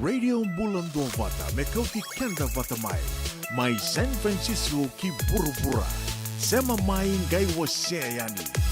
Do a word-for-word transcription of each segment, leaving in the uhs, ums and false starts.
Radio Bula Duavata me kauti keda vata mai, mai San Francisco ki vuravura. Sema mai qai wasea yani.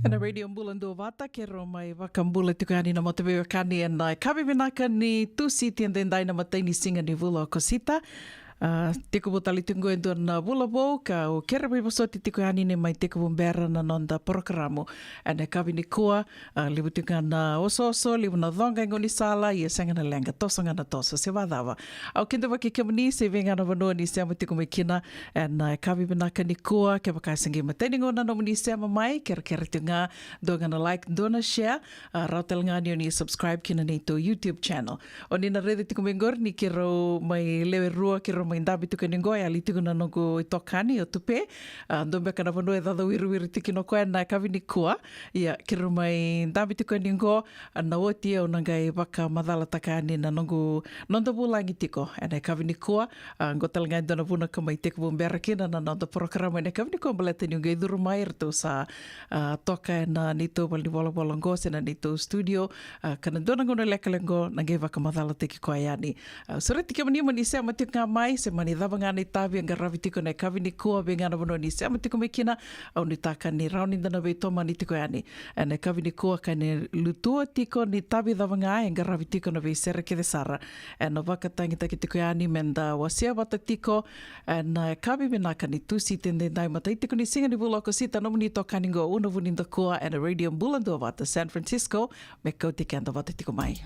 Ena Radio Bula Duavata, keirau mai vakabula tiko yani na mataveiwekani ena yakavi vinaka ni Tusiti edaidai, na imatai ni siga ni vula o Okosita. A, tekivu tale tiko qo e dua na vula vou, ka au kere veivosoti tiko yani ni mai tekivu bera na noda porokaramu ena yakavi nikua. A, levu tiko ga na osooso, levu na coqa e gaunisala, ia sega na leqa, toso ga na toso, se vakacava. Au kidavaki kemuni se vei ga na vanua ni sema tiko mai kina ena yakavi vinaka nikua. Kevaka se qai imatai ni gauna nomuni sema mai, kerekere tiko ga, dua ga na like, dua na share, a, rawa tale ga ni o ni subscribe ki na neitou YouTube channel. O ni na raica tiko mai qori ni keirau mai lewe rua, keirau mai dabe tiko yani qo, yali tiko na noqu itokani o Tupe. A, dua beka na vanua e cacawiriwiri tiko kina o koya ena yakavi nikua. Ia, keirau mai dabe tiko yani qo, a, na oti au na qai vakamacalataka yani na noqu, noda vulagi tiko ena yakavi nikua. A, qo tale ga e dua na vuna ka mai tekivu bera kina na noda porokaramu ena yakavi nikua, baleta niu qai curu mai, eratou sa, a, toka ena neitou valenivolavola qo se na neitou studio. A, ka na dua na gauna lekaleka qo na qai vakamacalataki koya yani. A, sureti kemuni mo ni sema tiko ga mai, se mani cava ga na itavi e qaravi tiko ena yakavi nikua, vei ga na vanua ni sema tiko mai kina. Au nuitaka ni rawa ni da na veitomani tiko yani ena yakavi nikua, ka ni lutua tiko ni itavi cava ga e qaravi tiko na veisere kece sara. Ena vakatagitaki tiko yani meda wasea vata tiko ena yakavi vinaka ni Tusiti edaidai, imatai tiko ni siga ni vula o Okosita. Nomuni itokani qo, Una Vunidakua, ena Radio Bula Duavata, San Francisco, me kauti keda vata tiko mai.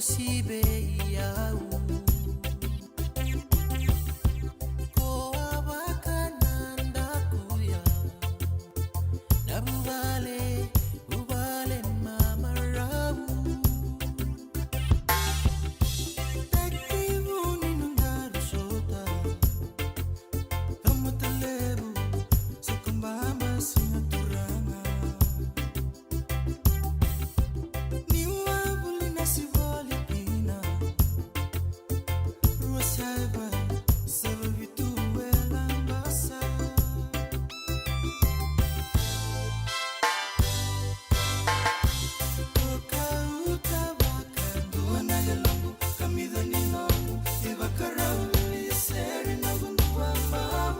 Sivei au. Ko a vakanadakuya na vuvale, vuvale mamarau. Taki vuni na daru sota. Tamata levu, sa ko baba siga turaga. Ni wavuli na sivoli kina. Rua saiva, saiva vitu e Labasa. Ko kauta vakadua na yaloqu, kamica ni noqu, ivakarau vili e sere noqu dua mau.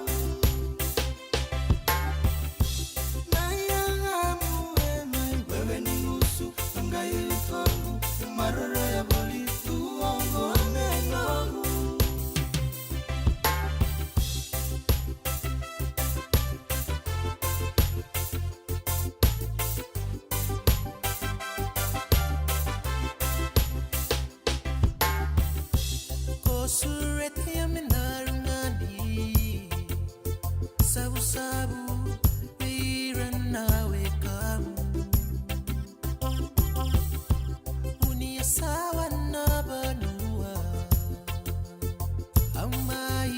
Na yagamu e mai wewe ni gusu, qai utoqu, maroroya voli tu oqo me noqu. Ko sureta ya me daru gadi, savusavu vei ira na wekamu. Vuni ya sawa na vanua, au mai,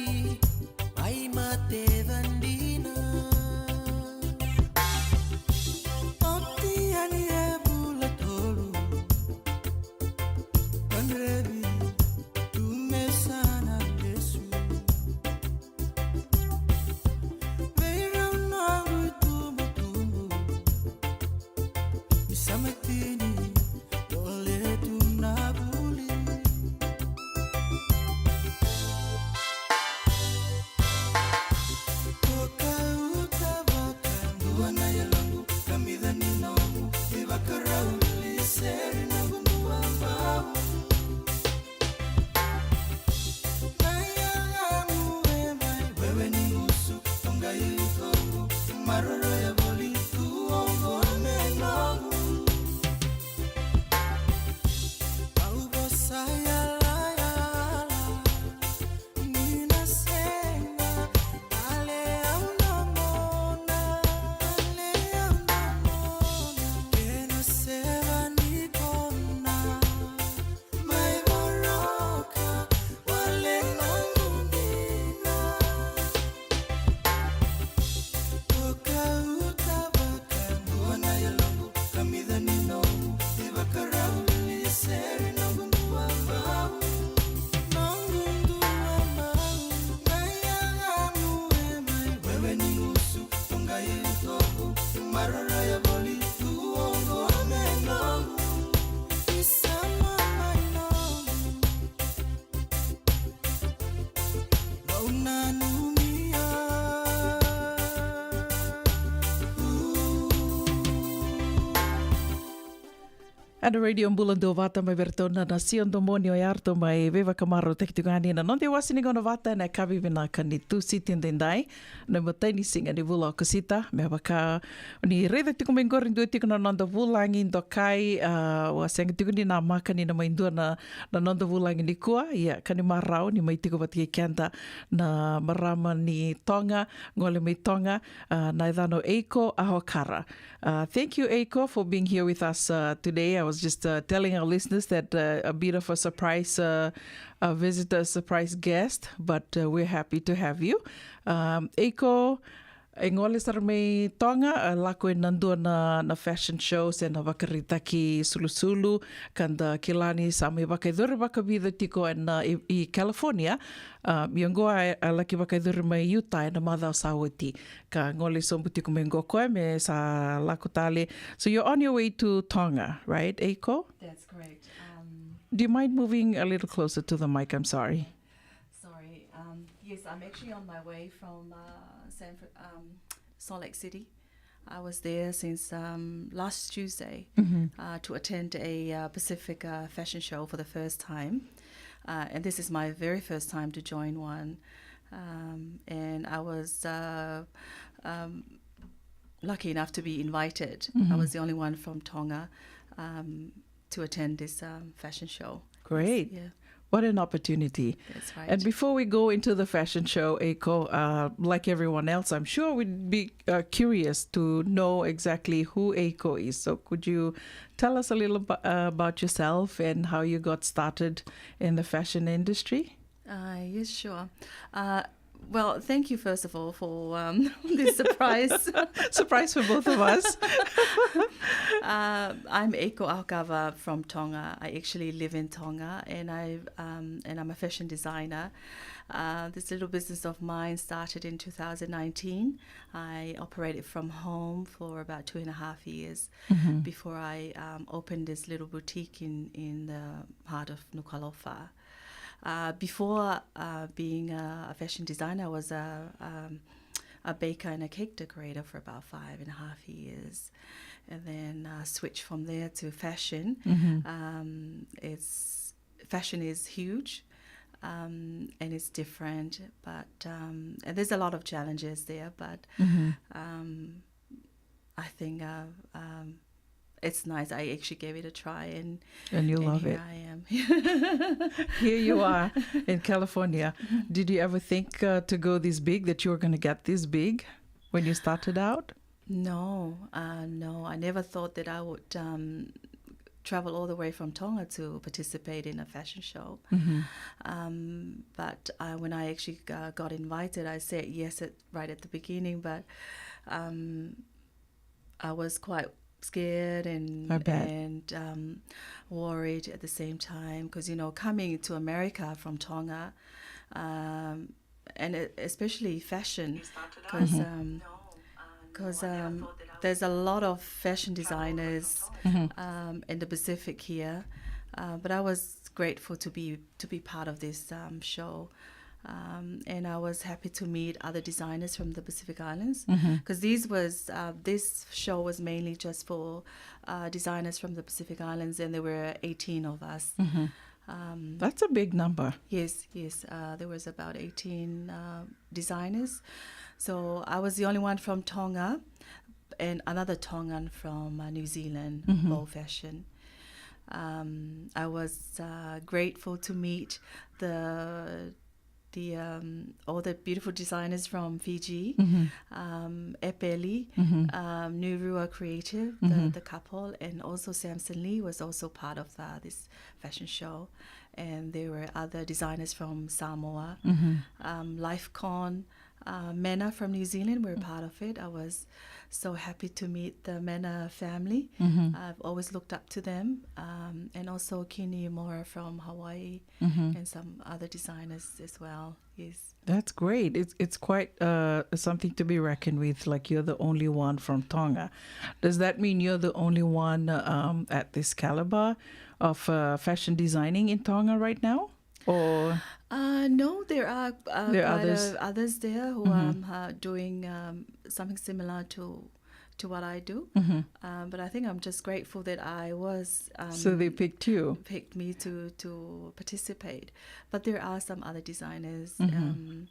mai mate vadina. Oti yani e vula tolu, kadrevi tu me sa na lesu. Vei rau noqu itubutubu, ni sa mai tini, dole tu na vuli. Ko kauta vakadua na yaloqu, kamica ni noqu, ivakarau vili e sere noqu dua mau. Na yagamu e mai wewe ni gusu, qai utoqu, maroroya voli tu oqo me noqu. Au vosa yalayala, ni na sega, ale au na mona, ale au na mona, kena seva ni kona. Mai voroka wale noqu dina. Ko kauta vakadua na yaloqu, kamica ni noqu, ivakarau vili e sere noqu dua mau. Noqu dua mau. Na yagamu e mai wewe ni gusu, qai utoqu, maroroya voli tu oqo me noqu. Isa mama i noqu. Vau nanumi au. Ena Radio Bula Duavata mai vei ratou na Nasia Domoni, o ya ratou mai veivakamarautaki tiko yani na noda iwase ni gauna vata ena yakavi vinaka ni Tusiti edaidai, na imatai ni siga ni vula o Okosita. Me vaka ni raica tiko mai qori, dua tiko na noda vulagi dokai, a, au a sega tiko ni namaka ni na mai dua na, na noda vulagi nikua, ia ka ni marau ni mai tiko vata kei keda na marama ni Toga, gole mai Toga, a, na yacana o Eiko Ahokara. Uh, thank you, Eiko, for being here with us, uh, today. I was just, uh, telling our listeners that, uh, a bit of a surprise, uh, a visitor, a surprise guest, but, uh, we're happy to have you. Um, Eiko, e gole sara mai Toga, a lako ena dua na, na fashion show se na vakaraitaki sulusulu, ka da kila ni sa mai vakayacori vakavica tiko ena, i, i California. Um, ia oqo a, a laki vakayacori mai Utah ena macawa sa oti. Ka gole sobu tiko mai qo o koya me sa lako tale. So you're on your way to Tonga, right, Eiko? That's correct. Um, Do you mind moving a little closer to the mic? I'm sorry. Sorry. Um, yes, I'm actually on my way from, uh, San Fr-, um, Salt Lake City. I was there since, um, last Tuesday, uh, to attend a, uh, Pacific, uh, fashion show for the first time. Uh, and this is my very first time to join one. Um, and I was, uh, um, lucky enough to be invited. I was the only one from Tonga, um, to attend this, um, fashion show. Great. Yeah. What an opportunity. That's right. And before we go into the fashion show, Eiko, uh, like everyone else, I'm sure we'd be uh, curious to know exactly who Eiko is. So could you tell us a little bu- uh, about yourself and how you got started in the fashion industry? Uh, yes, sure. Uh, well, thank you, first of all, for um, this surprise. Surprise for both of us. Uh, I'm Eiko Aokava from Tonga. I actually live in Tonga, and I um, and I'm a fashion designer. Uh, this little business of mine started in two thousand nineteen. I operated from home for about two and a half years before I um, opened this little boutique in in the heart of Nuku'alofa. Uh, before uh, being a, a fashion designer, I was a, um, a baker and a cake decorator for about five and a half years, and then uh, switched from there to fashion. Um, it's fashion is huge, um, and it's different, but um, and there's a lot of challenges there. But um, I think uh, um, it's nice. I actually gave it a try, and And you and love here it. I am. Here you are in California. Did you ever think uh, to go this big, that you were going to get this big when you started out? No, uh, no. I never thought that I would um, travel all the way from Tonga to participate in a fashion show. Um, but uh, when I actually uh, got invited, I said yes at, right at the beginning. But um, I was quite scared and I bet. and um, worried at the same time, because you know, coming to America from Tonga, um, and e- especially fashion, because um, because um, there's a lot of fashion designers um, in the Pacific here. Uh, but I was grateful to be to be part of this um, show. Um, and I was happy to meet other designers from the Pacific Islands, because these was uh, this show was mainly just for uh, designers from the Pacific Islands, and there were eighteen of us. Um, That's a big number. Yes, yes. Uh, there was about eighteen uh, designers. So I was the only one from Tonga, and another Tongan from uh, New Zealand, Bow Fashion. Um, I was uh, grateful to meet the the um, all the beautiful designers from Fiji, um, Epeli, um, Nurua Creative, the, the couple, and also Samson Lee was also part of uh, this fashion show. And there were other designers from Samoa, um, Lifecon, uh, Mena from New Zealand were part of it. I was so happy to meet the Mena family. I've always looked up to them, um, and also Kini Mora from Hawaii, and some other designers as well. Yes. That's great. It's it's quite uh, something to be reckoned with. Like, you're the only one from Tonga. Does that mean you're the only one um, at this caliber of uh, fashion designing in Tonga right now? Or Uh, no, there are uh, There are quite others. A, others there who um, are doing um, something similar to to what I do. Um, but I think I'm just grateful that I was um, so they picked you. picked me to to participate. But there are some other designers. Um,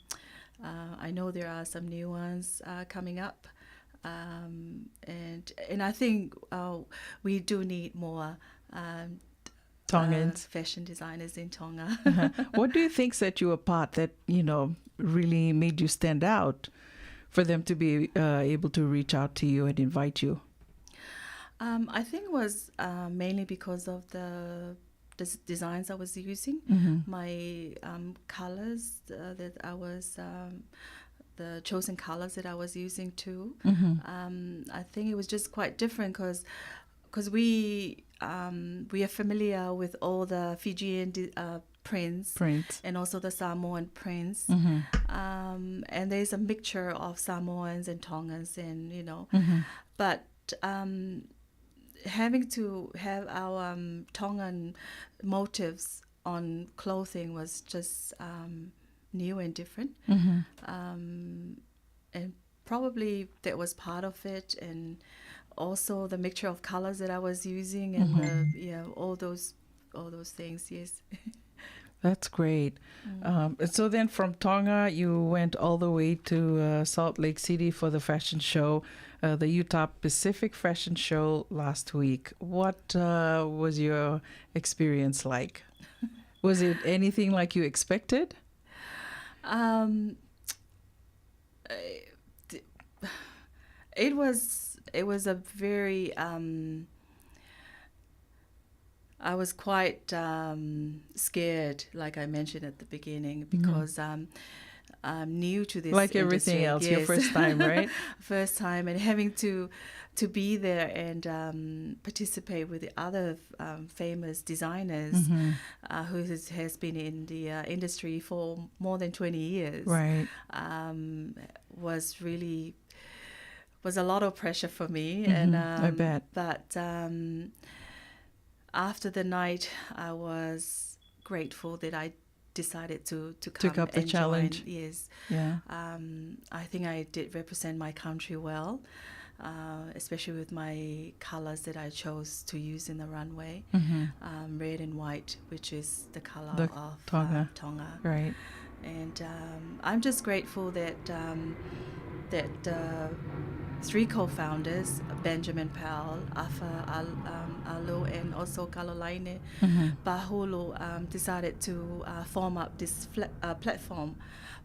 uh, I know there are some new ones uh, coming up, um, and and I think uh, we do need more um, Tongans. Uh, fashion designers in Tonga. What do you think set you apart that, you know, really made you stand out for them to be uh, able to reach out to you and invite you? Um, I think it was uh, mainly because of the des- designs I was using, my um, colors uh, that I was, um, the chosen colors that I was using too. Um, I think it was just quite different because because we um, we are familiar with all the Fijian de- uh, prints Prints. and also the Samoan prints. Um, and there's a mixture of Samoans and Tongans, and you know, but um, having to have our um, Tongan motifs on clothing was just um, new and different. Um, and probably that was part of it, and also the mixture of colors that I was using, and the, yeah, all those all those things. Yes. That's great. Um, and so then from Tonga, you went all the way to uh, Salt Lake City for the fashion show, uh, the Utah Pacific Fashion Show last week. What uh, was your experience like? Was it anything like you expected? Um, uh, d- it was it was a very um, I was quite um, scared, like I mentioned at the beginning, because um, I'm new to this Like everything industry. Else, your Yes. First time, right? First time, and having to to be there and um, participate with the other um, famous designers uh, who has, has been in the uh, industry for more than twenty years Right. um, was really was a lot of pressure for me. And um, I bet. But um, after the night, I was grateful that I decided to to Took come up the and challenge. Join. Yes. Yeah. Um, I think I did represent my country well, uh, especially with my colors that I chose to use in the runway, um, red and white, which is the color The of Tonga. Uh, Tonga. Right. And um, I'm just grateful that um, that uh, three co-founders, Benjamin Powell, Afa Al- um, Alo, and also Kalolaine Pahulu, um, decided to uh, form up this fla- uh, platform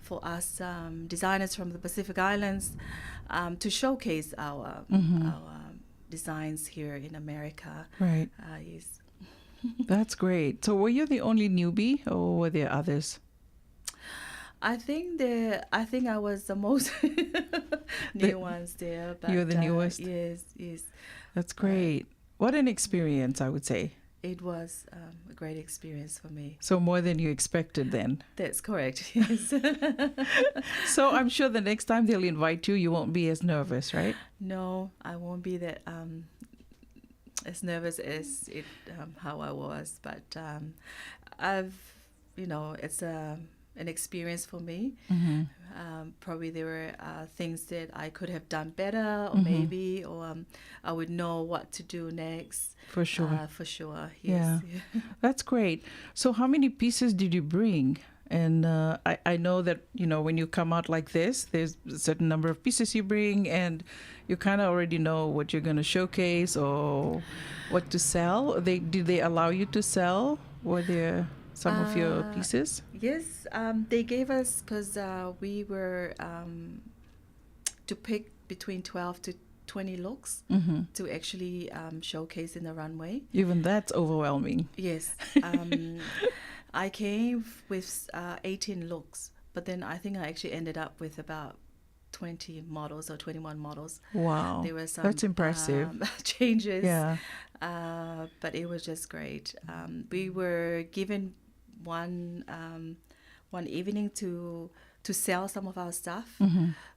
for us um, designers from the Pacific Islands um, to showcase our our designs here in America. Right. Uh, yes. That's great. So were you the only newbie, or were there others? I think the I think I was the most new ones there. But, You're the uh, newest? Yes, yes. That's great. What an experience, I would say. It was um, a great experience for me. So more than you expected then. That's correct. Yes. So I'm sure the next time they'll invite you, you won't be as nervous, right? No, I won't be that um, as nervous as it um, how I was, but um, I've you know it's a an experience for me. Um, probably there were uh, things that I could have done better, or maybe, or um, I would know what to do next. For sure. Uh, for sure, yes. Yeah. That's great. So how many pieces did you bring? And uh, I, I know that, you know, when you come out like this, there's a certain number of pieces you bring, and you kind of already know what you're going to showcase or what to sell. They did they allow you to sell? Were there some of your Uh, pieces? Yes, um, they gave us because uh, we were um, to pick between twelve to twenty looks to actually um, showcase in the runway. Even that's overwhelming. Yes. Um, I came with uh, eighteen looks, but then I think I actually ended up with about twenty models or twenty-one models. Wow. There were some That's impressive. Um, changes. Yeah. Uh, but it was just great. Um, we were given one um, one evening to to sell some of our stuff,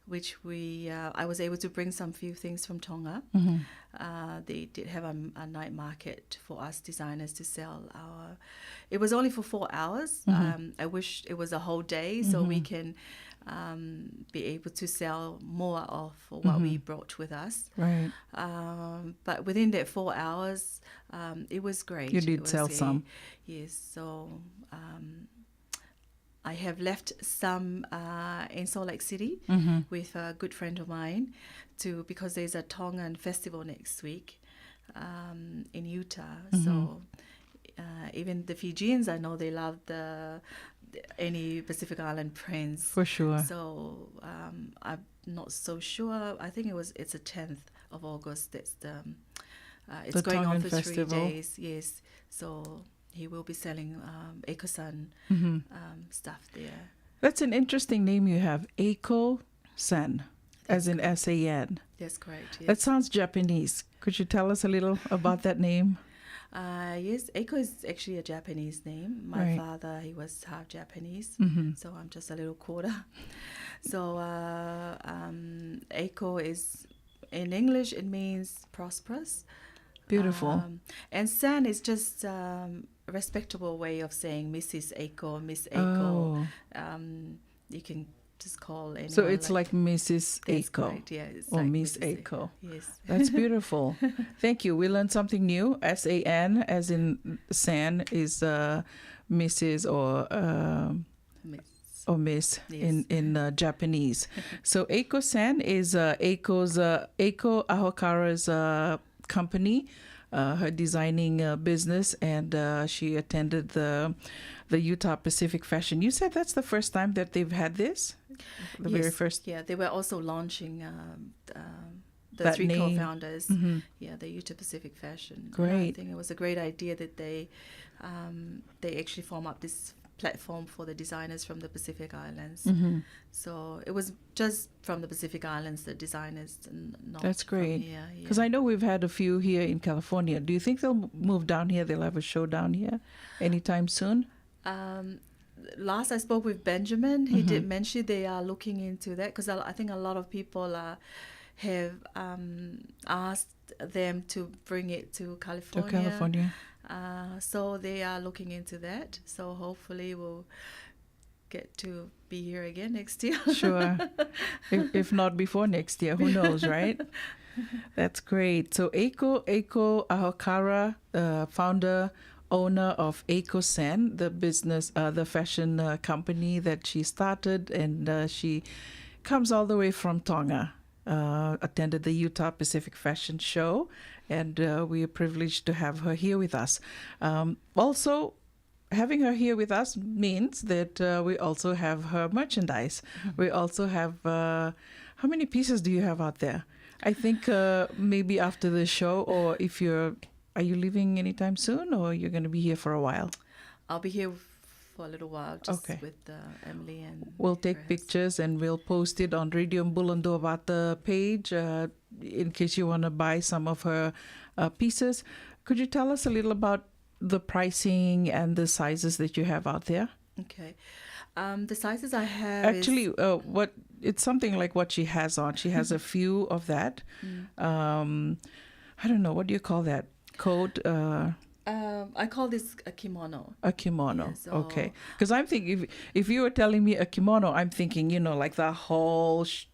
which we uh, I was able to bring some few things from Tonga. Uh, they did have a, a night market for us designers to sell our. It was only for four hours. Um, I wish it was a whole day so we can um, be able to sell more of what we brought with us. Right. Um, but within that four hours, um, it was great. You did It was sell a- some. Yes. So um, I have left some uh, in Salt Lake City Mm-hmm. with a good friend of mine, to because there's a Tongan festival next week um, in Utah. Mm-hmm. So uh, even the Fijians, I know they love the, the any Pacific Island prints. For sure. So um, I'm not so sure. I think it was it's the tenth of August. That's the um, uh, it's The going on Tongan for festival. Three days. Yes. So he will be selling um, Eiko-san Mm-hmm. um, stuff there. That's an interesting name you have, Eiko San, as in S A N. That's correct. That Yes. Sounds Japanese. Could you tell us a little about that name? Uh, yes, Eiko is actually a Japanese name. My Right. Father, he was half Japanese, Mm-hmm. so I'm just a little quarter. So uh, um, Eiko is in English. It means prosperous. Beautiful. Um, and San is just um, a respectable way of saying Missus Eiko, Miss Eiko. Oh. Um, you can just call anyone. So it's like Missus That's Eiko correct, yeah, it's or like Miss Missus Eiko. Yes. That's beautiful. Thank you. We learned something new. S A N, as in San, is uh, Missus or um, Miss. or Miss Yes. in in uh, Japanese. So Eiko San is uh, Eiko's uh, Eiko Ahokara's uh, company. uh, her designing uh, business, and uh, she attended the the Utah Pacific Fashion. You said that's the first time that they've had this. The very Yes. First. Yeah, they were also launching um, um, the That three name. co-founders. Mm-hmm. Yeah, the Utah Pacific Fashion. And I Great. Think it was a great idea that they um, they actually form up this platform for the designers from the Pacific Islands. Mm-hmm. So it was just from the Pacific Islands, the designers. And not That's from great. Here, Because yeah. I know we've had a few here in California. Do you think they'll move down here? They'll have a show down here anytime soon? Um, last I spoke with Benjamin, he Mm-hmm. did mention they are looking into that because I, I think a lot of people uh, have um, asked them to bring it to To California. California. Uh, so they are looking into that. So hopefully we'll get to be here again next year. Sure. If, if not before next year, who knows, right? That's great. So Eiko, Eiko Ahokara, uh, founder, owner of Eiko Sen, the business, uh, the fashion uh, company that she started, and uh, she comes all the way from Tonga. Uh, attended the Utah Pacific Fashion Show, and uh, we are privileged to have her here with us. Um, also, having her here with us means that uh, we also have her merchandise. We also have, uh, how many pieces do you have out there? I think uh, maybe after the show, or if you're, are you leaving anytime soon, or you're going to be here for a while? I'll be here for a little while, just Okay. with uh, Emily and. We'll take Chris. Pictures and we'll post it on Radio Bula Duavata page uh, in case you want to buy some of her uh, pieces. Could you tell us a little about the pricing and the sizes that you have out there? Okay. Um, the sizes I have is- Actually, uh, what it's something like what she has on. She has a few of that. Mm. Um, I don't know, what do you call that? Coat, uh, Um, I call this a kimono. A kimono. Yeah, so- Okay. Because I'm thinking, if, if you were telling me a kimono, I'm thinking, you know, like the whole sh-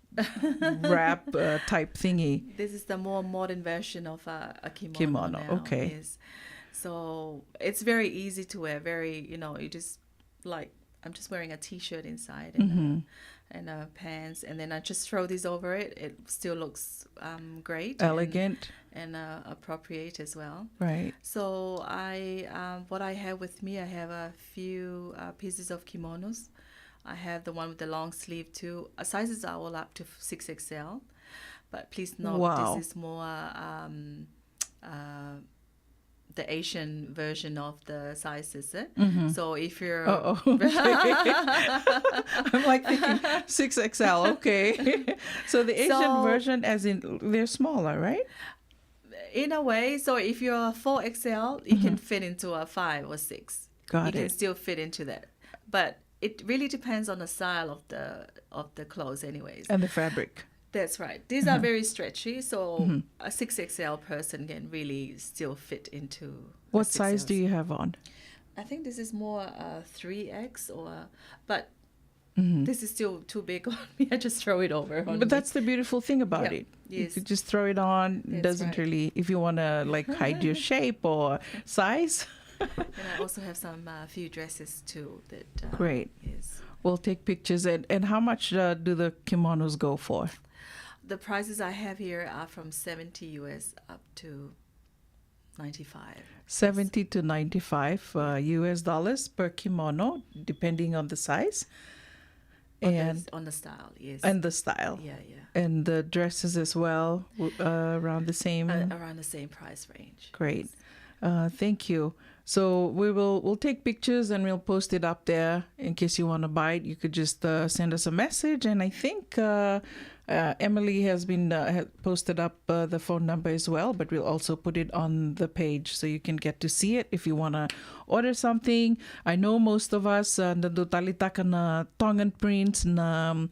wrap uh, type thingy. This is the more modern version of a, a kimono. Kimono, Now, okay. Yes. So it's very easy to wear. Very, you know, you just like, I'm just wearing a t-shirt inside and, Mm-hmm. uh, and uh, pants, and then I just throw this over it. It still looks um, great. and- Elegant. and uh, appropriate as well. Right. So I, um, what I have with me, I have a few uh, pieces of kimonos. I have the one with the long sleeve too. Uh, sizes are all up to six X L, but please note Wow. This is more um, uh, the Asian version of the sizes. Eh? Mm-hmm. So if you're Oh, oh, okay. I'm like thinking six X L, okay. So the Asian So- version, as in, they're smaller, right? In a way, so if you're a four X L, you can fit into a five or six. Got You can it. Still fit into that, but it really depends on the style of the of the clothes, anyways. And the fabric. That's right. These are very stretchy, so a six X L person can really still fit into. A What size six L. Do you have on? I think this is more a three X or, but this is still too big on me. I just throw it over. On But me. That's the beautiful thing about Yep, it. You yes. Could just throw it on. That's Doesn't right. Really, if you want to, like, hide your shape or size. And I also have some uh, few dresses too. That uh, Great. Yes. We'll take pictures. And, and how much uh, do the kimonos go for? The prices I have here are from seventy U S up to ninety-five. Seventy to ninety-five uh, U S dollars per kimono, depending on the size. On the- And on the style, yes. And the style. Yeah, yeah. And the dresses as well, w- uh, around the same. Uh, around the same price range. Great. Uh, thank you. So we will, we'll take pictures and we'll post it up there in case you want to buy it. You could just uh, send us a message, and I think uh, uh, Emily has been uh, ha- posted up uh, the phone number as well, but we'll also put it on the page so you can get to see it if you want to order something. I know most of us uh, da dau taleitaka na Tongan prints, na um,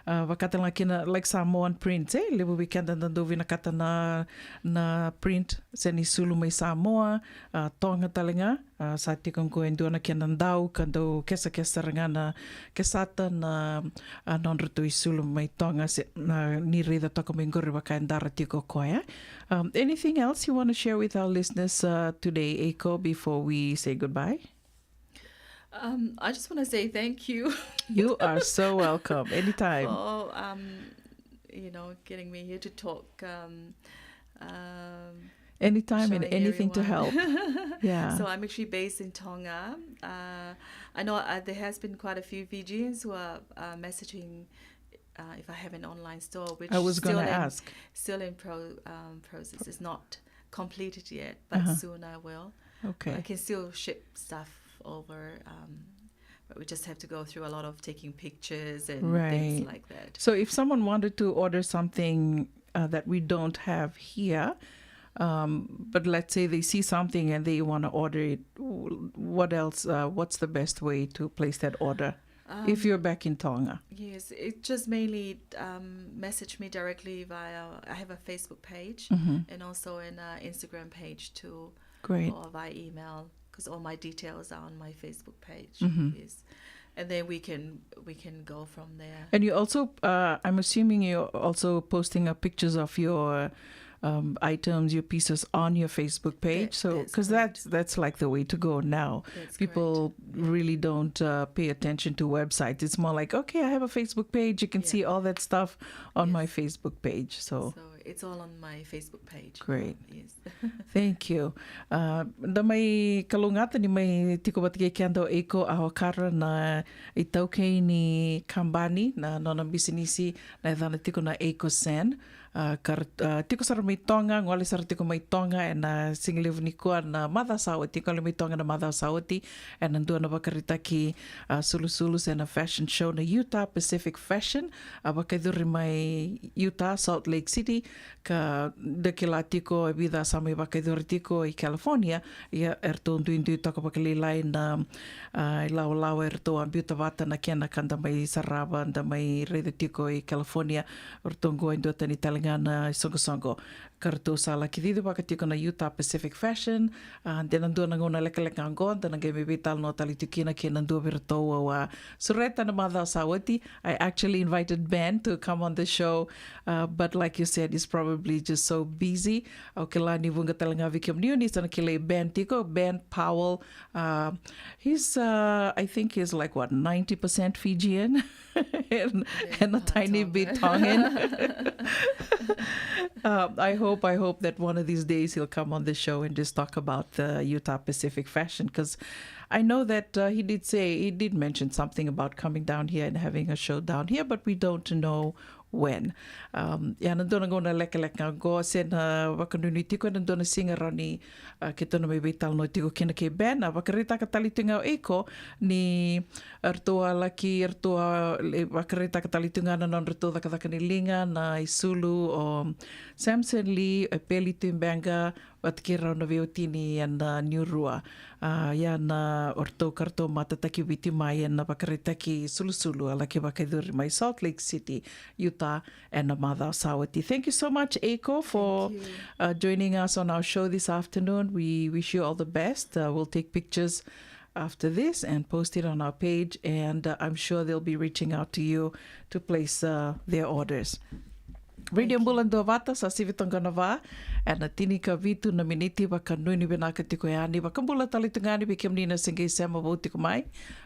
uh, vakatalega kina, like, Samoan prints, eh? Levu vei keda da dau vinakata na, na print se ni sulu mai Samoa, uh, Toga talega. Uh, sa tiko qo e dua na kena dau ka dau kesakesa sara ga na kesata na uh, nodratou isulu mai Toga, se na ni raica toka mai qori vaka e dara tiko o koya. Um, anything else you want to share with our listeners uh, today, Eiko, before we say goodbye? Um, I just want to say thank you You are so welcome. Anytime. for um, you know, getting me here to talk um, um, Anytime and showing anything to everyone. Help. Yeah. So I'm actually based in Tonga. Uh, I know uh, there has been quite a few Fijians who are uh, messaging uh, if I have an online store, which I was still gonna in, ask. still in pro um, process. It's not completed yet, but Uh-huh. soon I will. Okay. I can still ship stuff over, um, but we just have to go through a lot of taking pictures and Right. things like that. So if someone wanted to order something uh, that we don't have here, um, but let's say they see something and they want to order it, w- what else? Uh, what's the best way to place that order if you're back in Tonga? Yes, it just mainly um, message me directly via. I have a Facebook page Mm-hmm. and also an uh, Instagram page too, Great. Or via email, because all my details are on my Facebook page. Mm-hmm. Yes, and then we can we can go from there. And you also, uh, I'm assuming you're also posting uh, pictures of your um, items, your pieces on your Facebook page. That- So, that's because correct. that's that's like the way to go now. That's People really don't uh, pay attention to websites. It's more like, okay, I have a Facebook page. You can Yeah. see all that stuff on my Yes. Facebook page. So, So it's all on my Facebook page. Great. Yes. Thank you. Uh, da mai kalougata ni mai tiko vata kei keda o Eiko Awakara na itaukei ni kabani, na nona bisinisi na yacana tiko na Eiko Sen. Uh, ka ra, uh, tiko sara mai Toga, gole sara tiko mai Toga ena sigalevu nikua na macawa sa oti, gole mai Toga na macawa sa oti ena dua na vakaraitaki uh, sulusulu se na fashion show na Utah Pacific Fashion. A vakayacori mai Utah, Salt Lake City, ka da kila tiko e vica sa mai vakayacori tiko i California. Ia eratou duidui toka vakalailai na uh, ilawalawa eratou a biuta vata na kena ka da mai sarava, da mai raica tiko i California. Eratou qo e duatani tale ga na isoqosoqo ka ratou sa laki cicivaka tiko na Utah Pacific Fashion. Uh, de na dua na gauna lekaleka qo da na qai mai veitalanoa tale tiko kina kei na dua vei ratou au a sureta na macawa sa oti. I actually invited Ben to come on the show, uh, but like you said, he's probably just so busy. Au kila ni vuqa tale ga vei kemuni o ni sa na kilai Ben tiko, Ben Powell. Uh, he's, uh, I think he's like, what, ninety percent Fijian? and, and a tiny bit Tongan. Uh, I hope, I hope that one of these days he'll come on the show and just talk about the Utah Pacific Fashion, because I know that uh, he did say, he did mention something about coming down here and having a show down here, but we don't know when. Um, ia na dua na gauna lekaleka qo se na vakanuinui tiko ena dua na siga rawa ni uh, keitou na mai veitalanoa tiko kina kei Ben. A vakaraitaka tale tiko ga o Eiko ni eratou a laki, eratou a vakaraitaka tale tiko ga na nodratou cakacaka ni liga na isulu o Samson Lee, e Peli Tuibeqa, vata kei rau na veiwatini ena Niurua. Uh, ia na oratou ka ratou matataki Viti mai ena vakaraitaki sulusulu a laki vakayacori mai Salt Lake City, Utah, ena macawa sa oti. Thank you so much, Eiko, for uh, joining us on our show this afternoon. We wish you all the best. Uh, we'll take pictures after this and post it on our page, and uh, I'm sure they'll be reaching out to you to place uh, their orders. Radio Bula Duavata, sa sivi toka na va ena tinikavitu na miniti. Vakanuinui vinaka tiko yani, vakabula tale tu ga yani vei kemuni na se qai sema vou tiko mai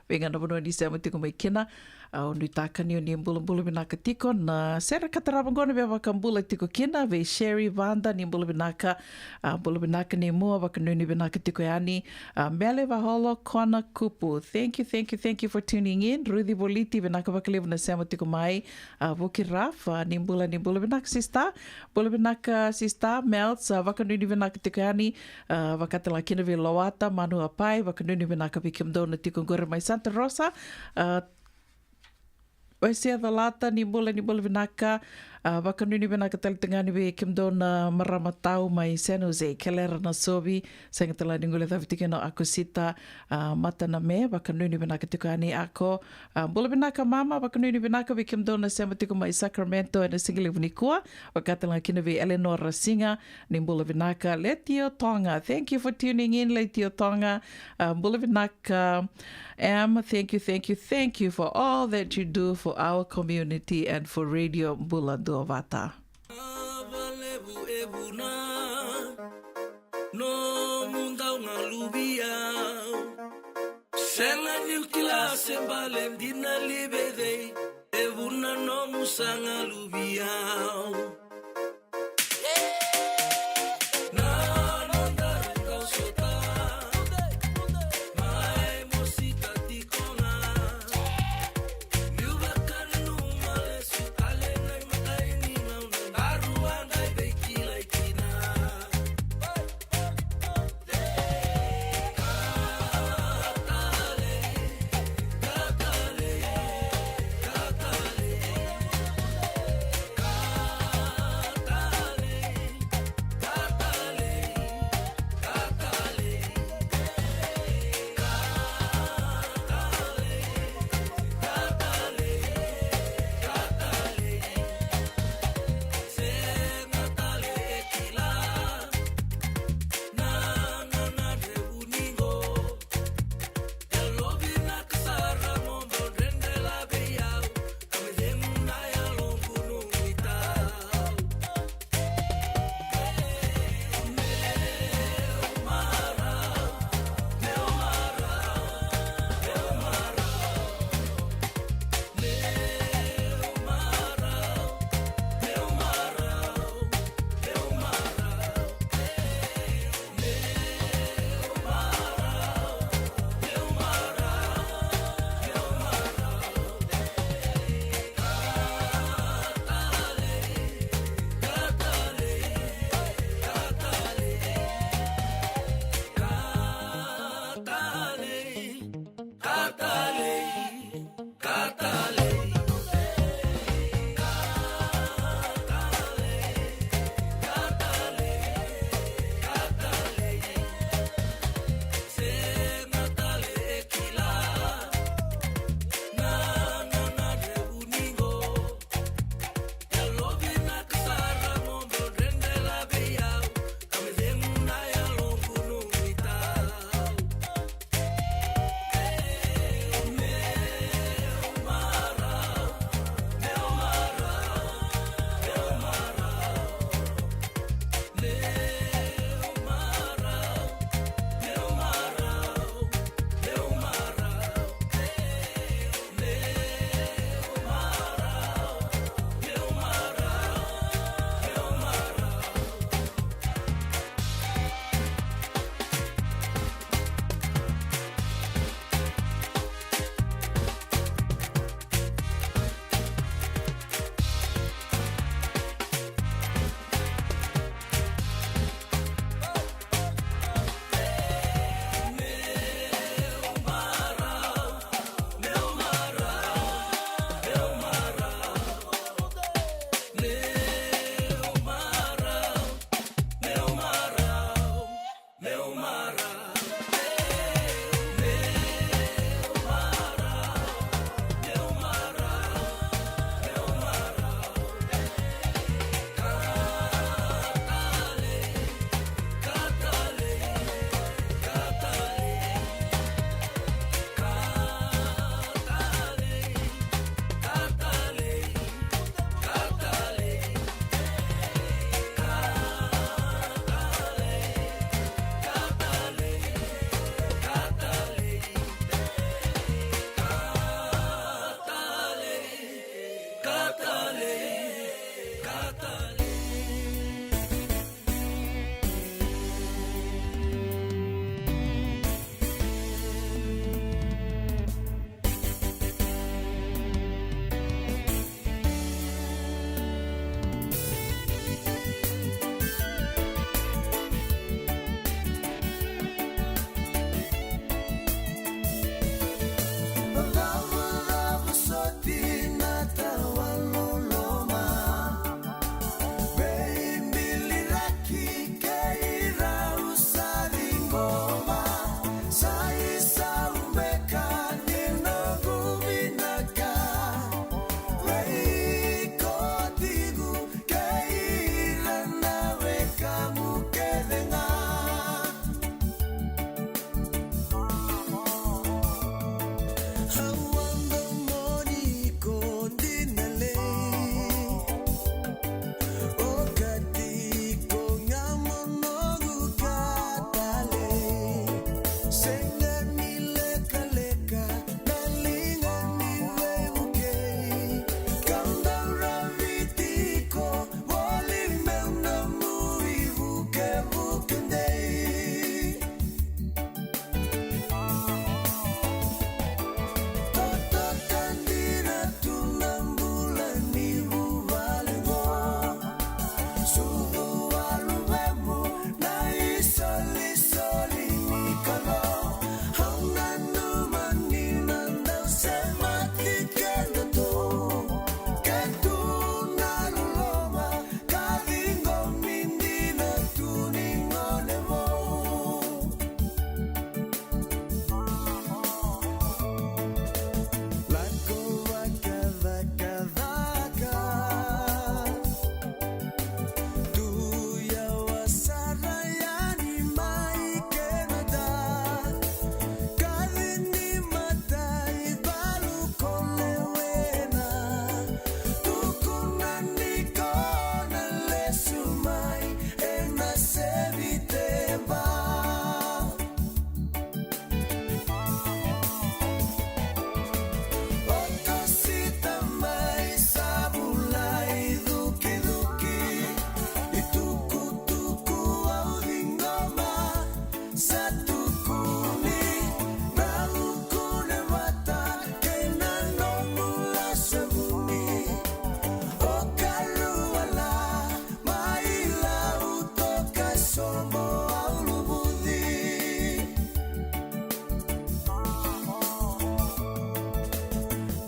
vei ga na vanua ni sema tiko mai kina. Au nuitaka ni o ni bulabula vinaka tiko. Na sere ka tarava qo na via vakabula tiko kina vei Sherry Vanda, ni bula vinaka. A, bula vinaka ni mua, vakanuinui vinaka tiko yani. A, Mele Vaholo, Kona Kupu, thank you, thank you, thank you for tuning in. Ruthi Voliti, vinaka vakalevu na sema tiko mai. A, Vuki Raf, a, ni bula, ni bula vinaka sista. Bula vinaka sista Melts, a, vakanuinui vinaka tiko yani. A, vakatala kina vei Lowata, Manu Apai, vakanuinui vinaka vei kemudou na tiko qori mai Santa Rosa. A, Waisea Calata, ni bula, ni bula vinaka. A, vakanuinui vinaka tale tu ga yani vei kemudou na marama tau mai San Jose, Kelera Nasovi, sega tale ni guilecavi tiko kina o Akosita, a, Mataname, vakanuinui vinaka tiko yani Ako. A, bula vinaka mama, vakanuinui vinaka vei kemudou na sema tiko mai Sacramento ena sigalevu nikua, vaka tale ga kina vei Eleanor Rasiga, ni bula vinaka. Letio Tonga, thank you for tuning in, Letio Tonga. A, bula vinaka. Em, thank you, thank you, thank you for all that you do for our community and for Radio Bula Duavata. Valevu e vuna nomu dau galuvi au. Sega niu kila se bale dina li vei cei e vuna nomu sa galuvi au. Na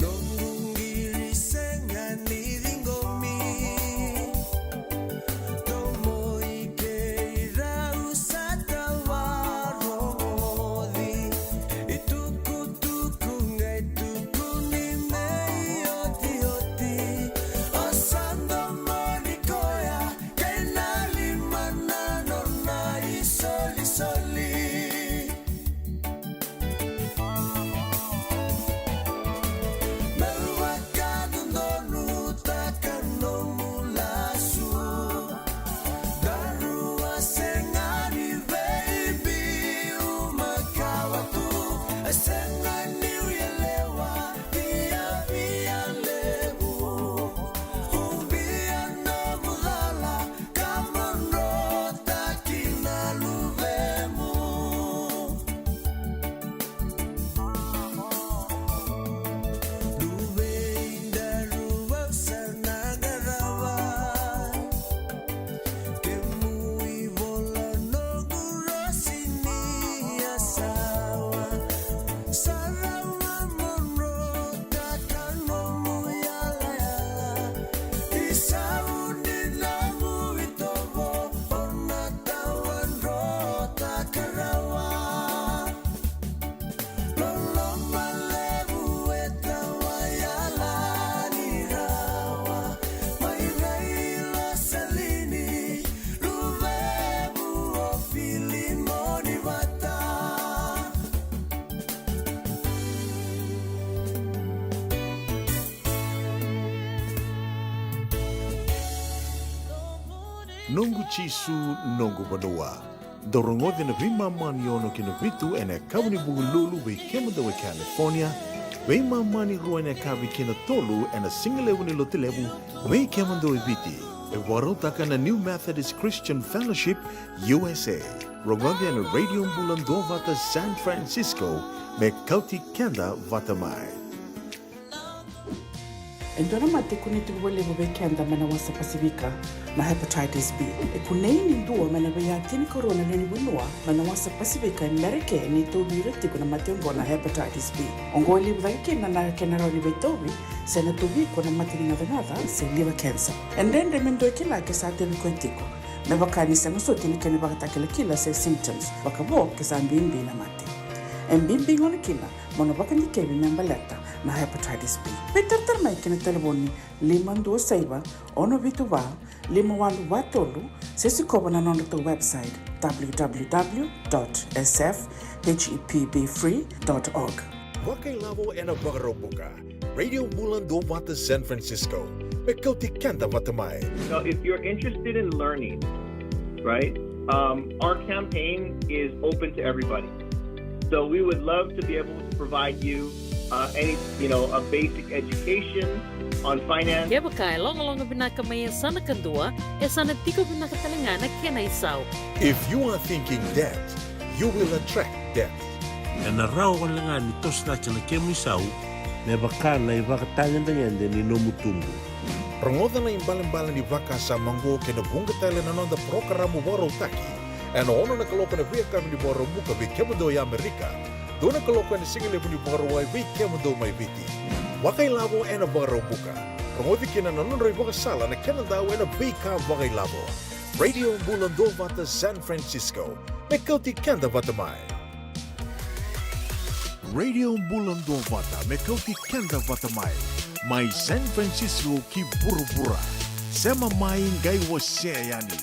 Noqu qiri sega ni ciqomi. Domo i keirau sa tawa rogoci. Itukutuku qai tukuni me iotioti. O sa domoni koya kei na lima na nona isolisoli. Me vakadodonutaka nomu lasu. Daru a sega ni veibiu makawa tu. A sega niu yalewa viavia levu. Ubia nomu cala ka modrotaki na luvemu. Luvei daru au sa na qarava. Kemu ivola noqu rosi ni yasawa. Sa rawa modrotaka nomu yalayala. Isau ni nomu itovo o na tawadrotaka rawa. Loloma levu e tawa yalani rawa. Mai rai Rosalini, luvequ o Filimoni vata. Noqu Jisu, noqu vanua. Dou rogoci na veimama ni ono ki na vitu ena yakavi ni Vukelulu vei kemudou e California, veimama ni rua ena yakavi ki na tolu ena sigalevu ni Lotulevu vei kemudou e Viti. E vakarautaka na New Methodist Christian Fellowship U S A. Rogoci ena Radio Bula Duavata San Francisco, me kauti keda vata mai. E dua na mate e kunei tiko vakalevu vei keda mai na wasa Pasifika, na hepatitis B. E kunei ni dua mai na veiyatini karua na lewe ni vanua mai na wasa Pasifika e Merika ni tauvi ira tiko na mate oqo na hepatitis B. Oqo e levu cake kina na kena rawa ni veitauvi se na tauvi iko na mate ni gacagaca se liver cancer. E dredre me dua e kila ke sa tauvi koya tiko, me vaka ni sega soti na kena ivakatakilakila se symptoms, vakavo ke sa bibi na mate. E bibi gona kina mo na vakadikevi me baleta na hepatitis B. Veitaratara mai ki na talevoni lima dua saiva, ono vitu va, lima walu va tolu, se sikova na nodratou website, w w w dot s f h e p b free dot org. Vakailavo ena Vakaraubuka. Radio Bula Duavata San Francisco, me kauti keda vata mai. Now, if you're interested in learning, right, um, our campaign is open to everybody. So we would love to be able to provide you, uh, any, you know, a basic education on finance. Kevaka e logaloga vinaka mai e yasana kadua, e sa na tiko vinaka tale ga na kena isau. If you are thinking debt, you will attract debt. Ena rawa wale ga ni toso cake na kemu isau me vaka na ivakatagedegede ni nomu tubu. Rogoca na ibalebale ni vakasama oqo kei na vuqa tale na noda parokaramu vakarautaki ena ono na kaloko ena veiyakavi ni Vakaraubuka vei kemudou e Amerika, dua na kaloko ena sigalevu ni Vakarauwai vei kemudou mai Viti. Vakailavo ena Vakaraubuka. Rogoci kina na nodra ivakasala na kena dau ena veika vakailavo. Radio Bula Duavata San Francisco, me kauti keda vata mai. Radio Bula Duavata, me kauti keda vata mai. Mai San Francisco ki vuravura. Sema mai, qai wasea yani.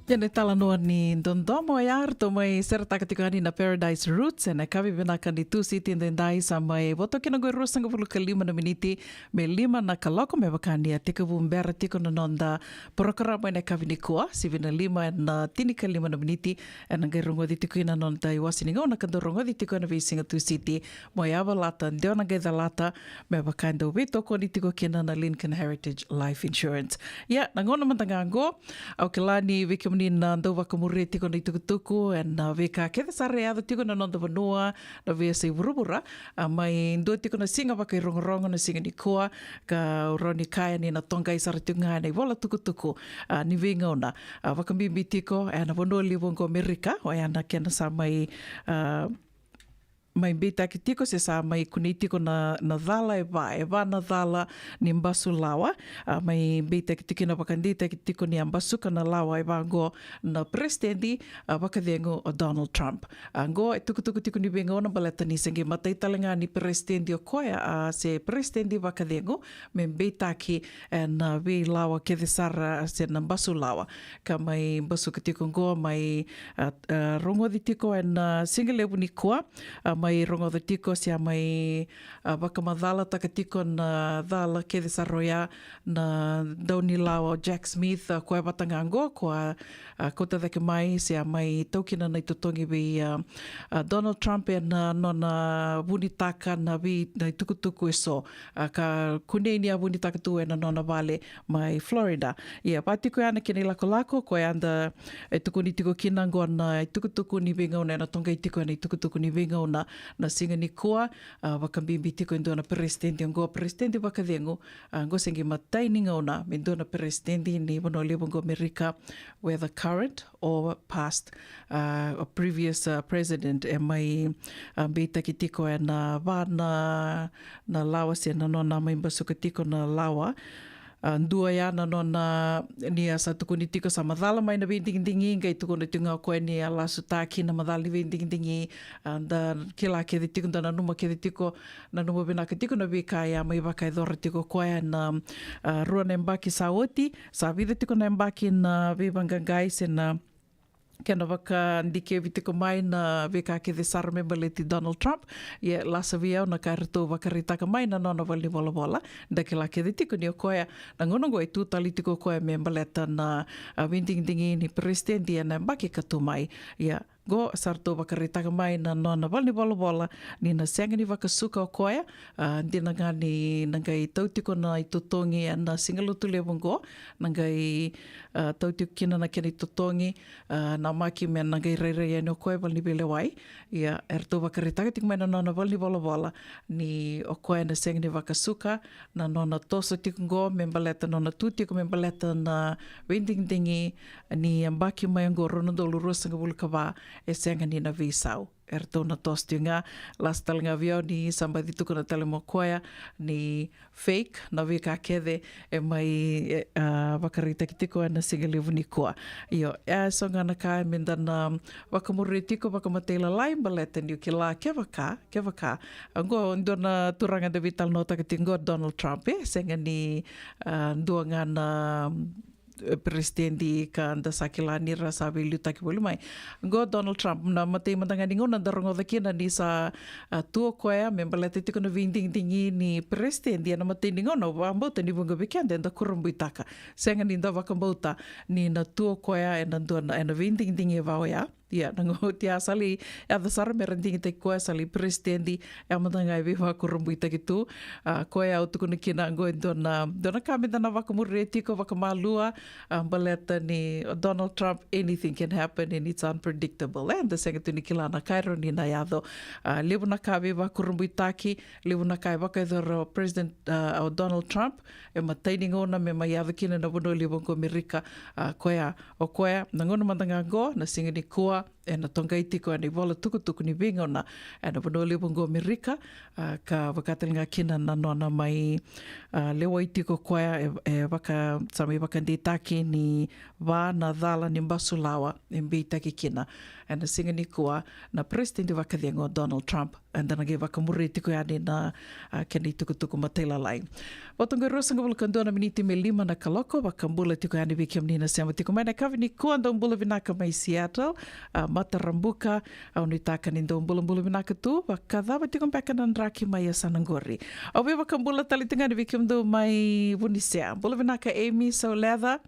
Ia na italanoa ni dodomo ya eratou mai seretaka tiko yani na Paradise Roots ena yakavi vinaka ni Tusiti edaidai. Sa mai vo toka kina qo e ruasagavulu ka lima na miniti me lima na kaloko, me vaka ni a tekivu bera tiko na noda porokaramu ena yakavi nikua. Sivi na lima ena tinikalima na miniti ena qai rogoci tiko kina na noda iwase ni gauna ka dau rogoci tiko ena veisiga Tusiti. Mo yavalata, deu na qai calata, me vaka e dau veitokoni tiko kina na Lincoln Heritage Life Insurance. Ia, na gauna mada ga qo, au kila ni vei kemuni na dau vakamuria tiko na itukutuku ena veika kece sara e yaco tiko na noda vanua, na veiyasai vuravura. A, mai dua tiko na siga vakairogorogo na siga nikua, ka au rawa ni kaya ni na toqai sara tiko ga ena ivola tukutuku, a, ni veigauna, a, vakabibi tiko ena vanua levu oqo Amerika, oya na kena sa mai, a, mai beitaki tiko se sa mai kunei tiko na, na cala e va, e va na cala ni basu lawa. A, mai beitaki tiko kina, vakadeitaki tiko ni a basuka na lawa e va oqo na peresitedi, a, vakacegu o Donald Trump. A, oqo e tukutuku tiko ni veigauna baleta ni se qai matai tale ga ni peresitedi o koya, a, se peresitedi vakacegu me beitaki ena veilawa kece sara se na basu lawa. Ka mai basuka tiko oqo, mai, a, a, rogoci tiko ena, a, siga levu nikua, a, mai rogoca tiko se a mai, a, vakamacalataka tiko na cala kece sara oya na daunilawa o Jack Smith, a, koya vata ga oqo, koya, a, kauta cake mai se a mai taukina na itotogi vei, a, a, Donald Trump ena nona vunitaka na vei, na itukutuku eso, a, ka kunei ni a vunitaka tu ena nona vale mai Florida. Ia, va tiko ya na kena ilakolako, koya eda, e, tukuni tiko kina oqo na itukutuku ni veigauna, ena toqai tiko ena itukutuku ni veigauna na siga nikua, a, vakabibi tiko e dua na peresitedi oqo, peresitedi vakacegu, a, oqo se qai matai ni gauna me dua na peresitedi ni vanua levu oqo Amerika, whether current or past, a, or previous, a, president, e mai, a, beitaki tiko ena va na, na lawa se na nona mai basuka tiko na lawa. A, dua ya na nona, ni a sa tukuni tiko sa macala mai na veidigidigi, qai tukuna tiko ga o koya ni a lasutaki na macala ni veidigidigi, a, da kila kece tiko, da nanuma kece tiko, nanuma vinaka tiko na veika ya mai vakayacora tiko o koya na, a, rua na yabaki sa oti, sa vica tiko na yabaki na veivaqaqai se na kena vakadikevi tiko mai na veika kece sara me baleti Donald Trump. Ia, lasa vei au na ka eratou vakaraitaka mai na nona valenivolavola. Da kila kece tiko ni o koya, na gauna oqo e tu tale tiko o koya me baleta na, a, veidigidigi ni peresitedi ena yabaki ka tu mai. Ia, oqo sa ratou vakaraitaka mai na nona valenivolavola ni na sega ni vakasuka o koya. A, dina ga ni na qai tau tiko na itotogi ena siga Lotulevu oqo, na qai, a, tau tiko kina na kena itotogi, a, namaki me na qai rairai yani o koya valeniveilewai. Ia, eratou vakaraitaka tiko mai na nona valenivolavola ni o koya na sega ni vakasuka na nona toso tiko oqo me baleta nona tu tiko me baleta na veidigidigi ni yabaki mai oqo rua na udolu ruasagavulu ka va, e sega ni na veisau. Eratou na toso tiko ga. Lasa tale ga vei au ni sa baci tukuna tale mai o koya ni fake na veika kece e mai, e, a, vakaraitaki tiko ena siga levu nikua. Io, e so ga na ka me da na vakamuria tiko vakamatailalai baleta niu kila kevaka, kevaka. Oqo dua na turaga da veitalanoataka tiko oqo, Donald Trump, e sega ni, a, dua ga na, e, peresitedi ka da sa kila ni ra sa veiliutaki voli mai. Oqo Donald Trump, na matai mada ga ni gauna da rogoca kina ni sa, a, tu o koya me baleta tiko na veidigidigi ni peresitedi, ena matai ni gauna au vakabauta ni vuqa vei keda eda kurabuitaka. Sega ni da vakabauta ni na tu o koya ena dua na, ena veidigidigi e va oya. Ia, na gauna oti ya sa lai yaco sara me ra digitaki koya sa lai peresitedi, e mada ga e veivakurabuitaki tu. A, koya au tukuna kina oqo e dua na, dua na ka me da na vakamuria tiko vakamalua, a, baleta ni o Donald Trump, anything can happen and it's unpredictable. E, da sega tu ni kila na ka e rawa ni na yaco. A, levu na ka veivakurabuitaki, levu na ka e vakayacora o President, a, o Donald Trump, e matai ni gauna me mai yaco kina na vanua levu oqo Amerika, a, koya, o koya, na gauna mada ga oqo, na siga nikua, ena toqai tiko ena ivola tukutuku ni veigauna ena vanua levu oqo Amerika, a, ka vakatale ga kina na nona mai, a, lewai tiko koya e, e vaka, sa mai vakadeitaki ni va na cala ni basulawa e beitaki kina ena siga nikua na peresitedi vakacegu o Donald Trump. Eda na qai vakamuria tiko yani na, a, kena itukutuku matailalai. Vata qo e ruasagavulu ka dua na miniti me lima na kaloko, vakabula tiko yani vei kemuni na sema tiko mai ena yakavi nikua, dou bula vinaka mai Seattle, a, Matarabuka, au nuitaka ni dou bulabula vinaka tu, vakacava tiko beka na draki mai yasana qori. Au via vakabula tale tiko yani vei kemudou mai Vunisea, bula vinaka Amy Sauleca,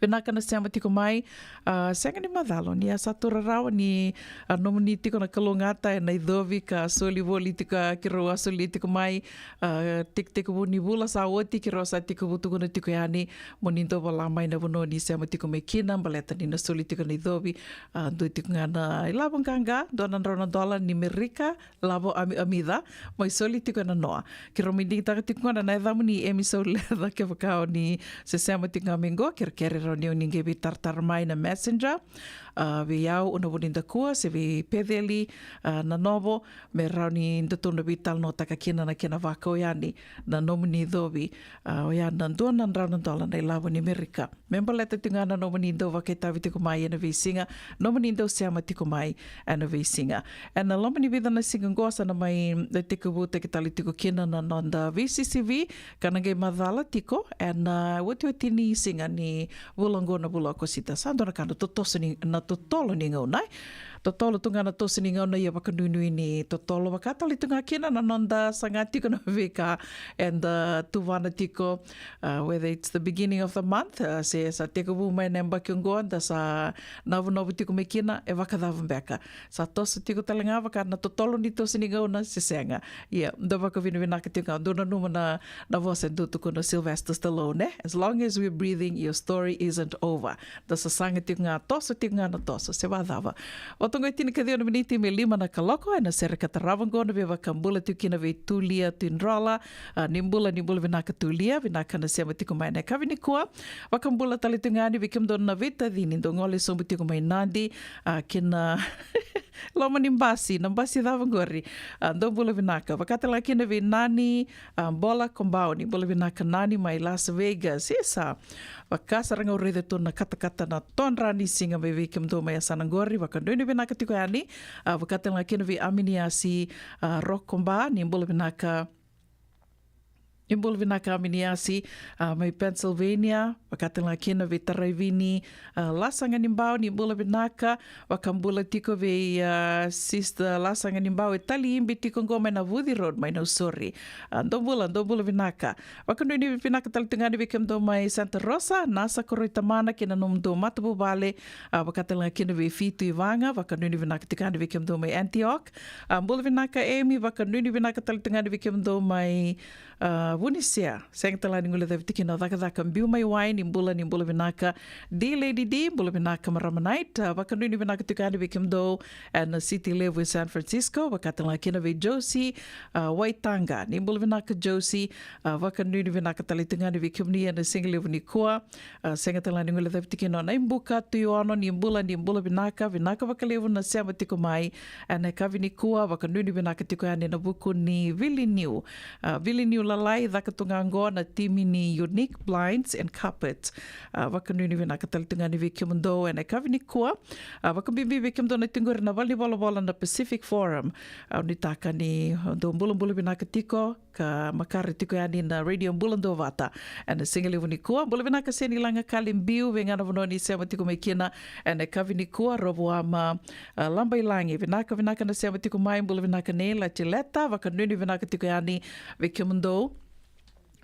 vinaka na sema tiko mai. A, sega ni macala ni a sa tu rarawa ni, a, nomuni tiko na kalougata ena icovi ka soli voli tiko, a, keirau a soli tiko mai. A, tekitekivu ni vula sa oti keirau sa tekivu tukuna tiko yani mo ni dou vola mai na vanua ni sema tiko mai kina baleta ni na soli tiko na icovi. A, dua tiko ga na ilavo qaqa, dua na drau na dola ni Merika, lavo ami, amica, mai soli tiko ena noa. Keirau mai digitaka tiko gona na yacamuni Emi Sauleca, kevaka o ni sesema tiko ga mai qo, kerekere rawa ni o ni qai veitaratara mai na Messenger, a, vei au, Una Vunidakua, se vei Peceli, a, Nanovo, me rawa ni datou na veitalanoataka kina na kena vakau yani na nomuni icovi, a, oya na dua na drau na dola na ilavo ni Merika. Me baleta tiko ga na nomuni dau vakaitavi tiko mai ena veisiga, nomuni dau sema tiko mai ena veisiga. Ena loma ni vica na siga qo sa na mai tekivutaki tale tiko kina na noda veisisivi, ka na qai macala tiko ena, a, otioti ni siga ni vula qo na vula o Okosita. Sa dua na ka na totoso ni, na totolo ni gauna, e. Totolo tu ga na toso ni gauna, ia vakanuinui ni totolo vaka tale tu ga kina na noda saga tiko na veika eda tuvana tiko, a, whether it's the beginning of the month, a, se sa tekivu mai na yabaki oqo, da sa navunavu tiko mai kina, e vakacava beka? Sa toso tiko tale ga vaka na totolo ni toso ni gauna se sega? Ia, da vakavinavinaka tiko ga, dou nanuma na, na vosa e dau tukuna o Sylvester Stallone, e? As long as we're breathing, your story isn't over. Da sasaga tiko ga, toso tiko ga na toso, se vakacava? Vata qo e tinikaciwa na miniti me lima na kaloko, ena sere ka tarava qo na veivakabula tiko kina vei Tulia Tuidrola. A, ni bula, ni bula vinaka Tulia, vinaka na sema tiko mai ena yakavi nikua. Vakabula tale tiko ga yani vei kemudou na veitacini dou gole sobu tiko mai Nadi, a, kina loma ni basi, na basi cava qori. A, dou bula vinaka. Vaka tale ga kina vei Nani, a, Bola Kobau, ni bula vinaka Nani mai Las Vegas. Isa, vaka sara ga au raica tu na katakata na todra ni siga mai vei kemudou mai yasana qori, vakanuinui vinaka tiko yani. A, vaka tale ga kina vei Aminiasi, a, Rokoba, ni bula vinaka. Ni bula vinaka Aminiasi, a, mai Pennsylvania, vaka tale ga kina vei Taraivini, a, Lasaga ni Bau, ni bula vinaka, vakabula tiko vei, a, Sister Lasaga ni Bau e Taliibi tiko qo mai na Vuci Road, mai Nausori. A, dou bula, dou bula vinaka. Vakanuinui vinaka tale tiko ga yani vei kemudou mai Santa Rosa, Nasa, Koroi Tamana, kei na nomudou matavuvale, a, vaka tale ga kina vei Fitu Ivaga, vakanuinui vinaka tiko ga yani vei kemudou mai Antioch. A, bula vinaka Emi, vakanuinui vinaka tale tiko ga yani vei kemudou mai, a, Vunisea. Sega tale ga ni guilecavi tiko kina o Cakacaka, biu mai Wai, ni bula, ni bula vinaka. D Lady D, bula vinaka marama Night. A, vakanuinui vinaka tiko yani vei kemudou ena city levu e San Francisco, vaka tale ga kina vei Josie, a, Waitaqa, ni bula vinaka Josie. A, vakanuinui vinaka tale tiko ga yani vei kemuni ena siga levu nikua. A, sega tale ga ni guilecavi tiko kina o Naibuka Tuiono, ni bula, ni bula vinaka, vinaka vakalevu na sema tiko mai ena yakavi nikua, vakanuinui vinaka tiko yani ena vuku ni viliniu. A, viliniu lalai, caka tu ga qo na timi ni Unique Blinds and Carpets. A, vakanuinui vinaka tale tiko ga yani vei kemudou ena yakavi nikua. A, vakabibi vei kemudou na tiko qori na valenivolavola na Pacific Forum. A, nuitaka ni dou bulabula vinaka tiko, ka makare tiko yani na Radio Bula Duavata ena siga levu nikua. Bula vinaka Seni Lagakali, biu vei ga na vanua ni sema tiko mai kina ena yakavi nikua. Rovuama, a, Labailagi, vinaka, vinaka na sema tiko mai, bula vinaka nei Latileta, vakanuinui vinaka tiko yani vei kemudou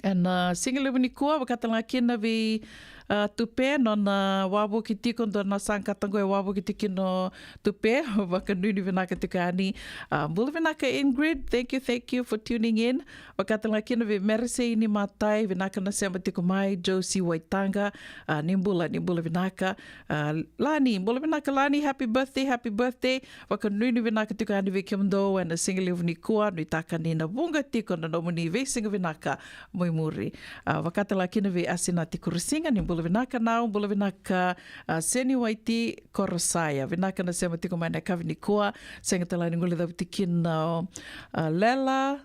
ena, a, siga levu nikua, vaka tale ga kina vei, a, Tupe, nona, a, wavoki tiko, dua na saqa qo e wavoki tiko kina o Tupe, vakanuinui vinaka tiko yani. A, bula vinaka Ingrid, thank you, thank you for tuning in. Vaka tale ga kina vei Meresei ni Matai, vinaka na sema tiko mai, Josie Waitaqa, a, ni bula, ni bula vinaka. A, Lani, bula vinaka Lani, happy birthday, happy birthday. Vakanuinui vinaka tiko yani vei kemudou ena siga levu nikua, nuitaka ni na vuqa tiko na nomuni veisiga vinaka mai muri. A, vaka tale ga kina vei Asinati Kurasiga, ni bula Vinaka Nau, bula vinaka, a, Seni Waiti Korosaya. Vinaka na sema tiko mai na yakavi nikua. Sega tale ni guilecavi tiko kina o, a, Lela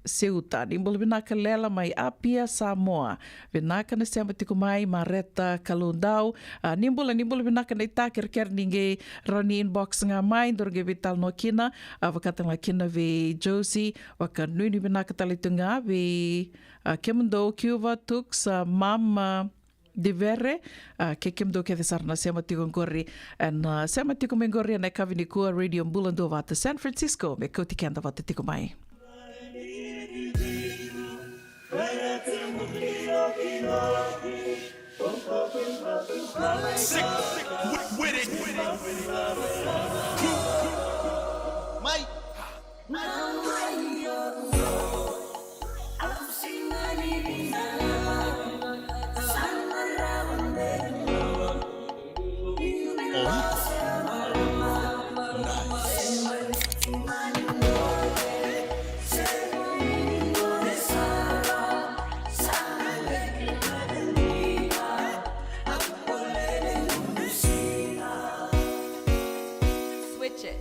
Seuta. Ni bula vinaka Lela mai Apia, Samoa. Vinaka na sema tiko mai, Mareta Kaloudau. A, ni bula, ni bula vinaka na ita kerekere ni qai rawa ni inbox ga mai, daru qai veitalanoa kina. A, vaka tale ga kina vei Josie, vakanuinui vinaka tale tu ga vei, a, kemudou Cuba, Tux, a, Mam, a, Divere, a, kei kemudou kece sara na sema tiko qori. Ena, a, sema tiko mai qori ena yakavi nikua, Radio Bula Duavata San Francisco, me kauti keda vata tiko mai. Sick with, with it. Mike. Switch it.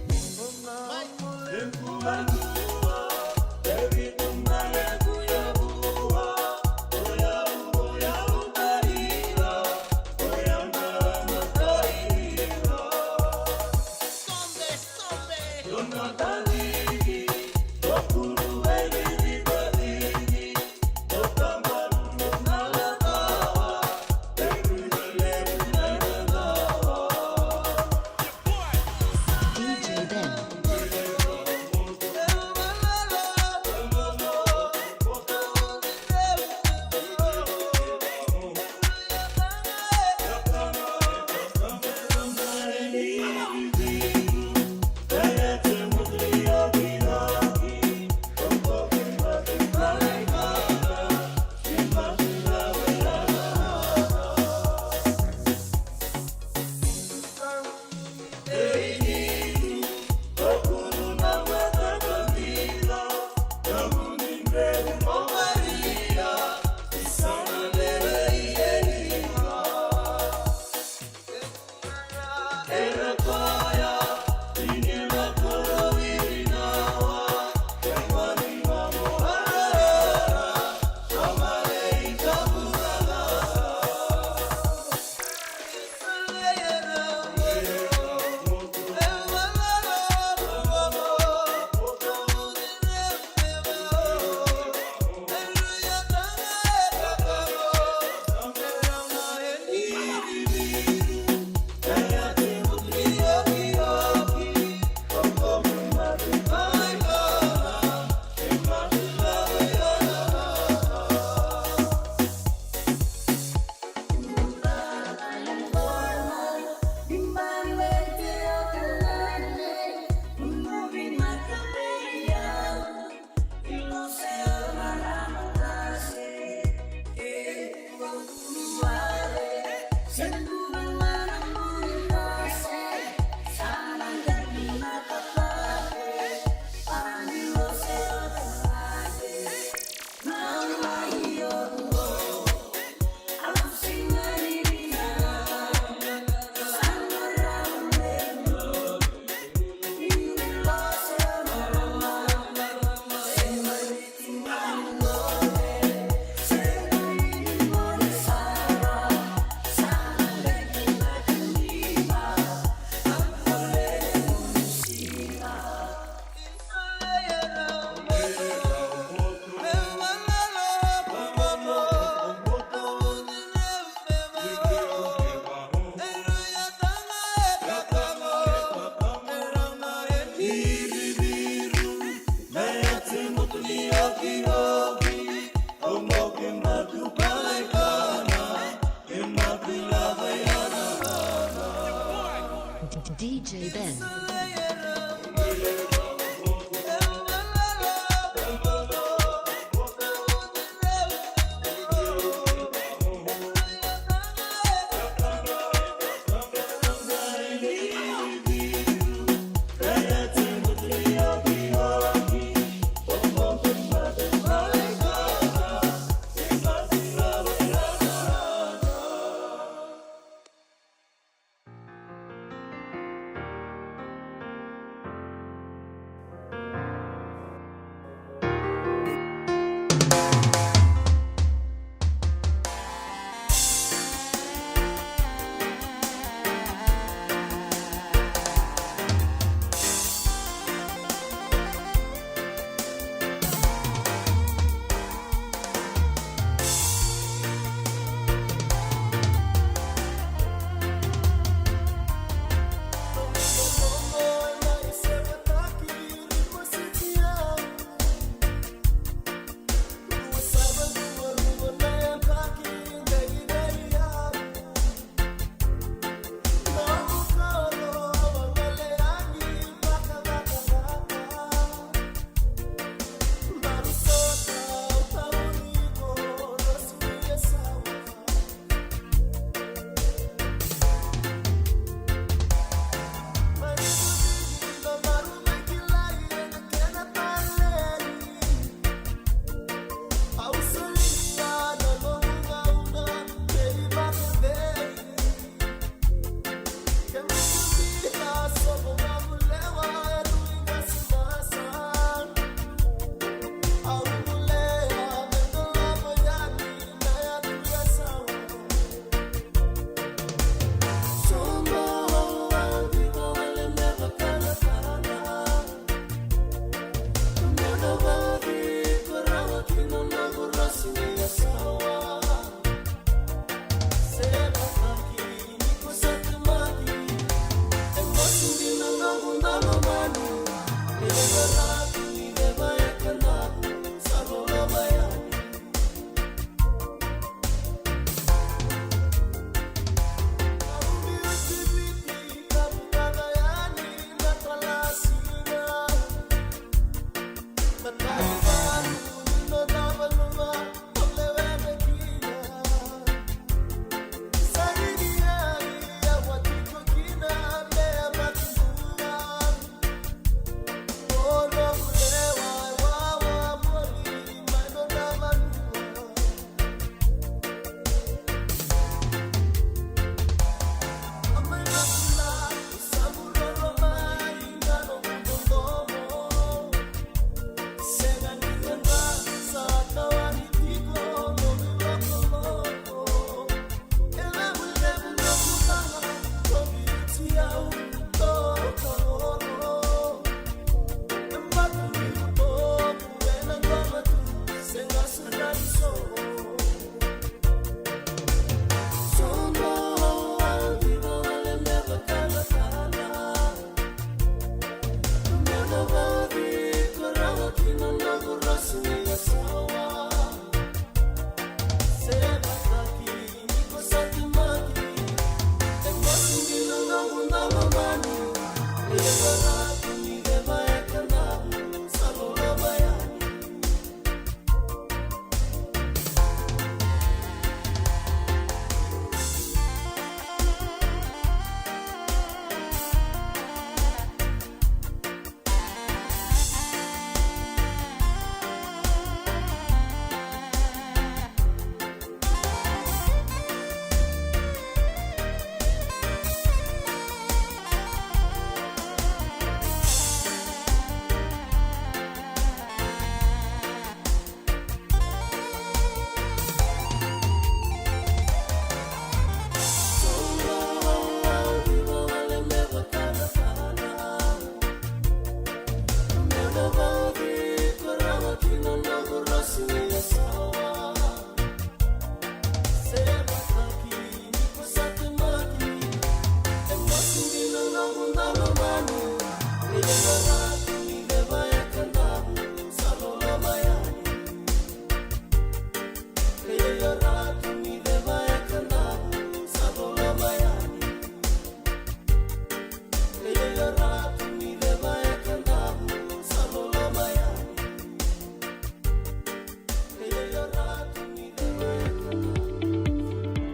D J Ben.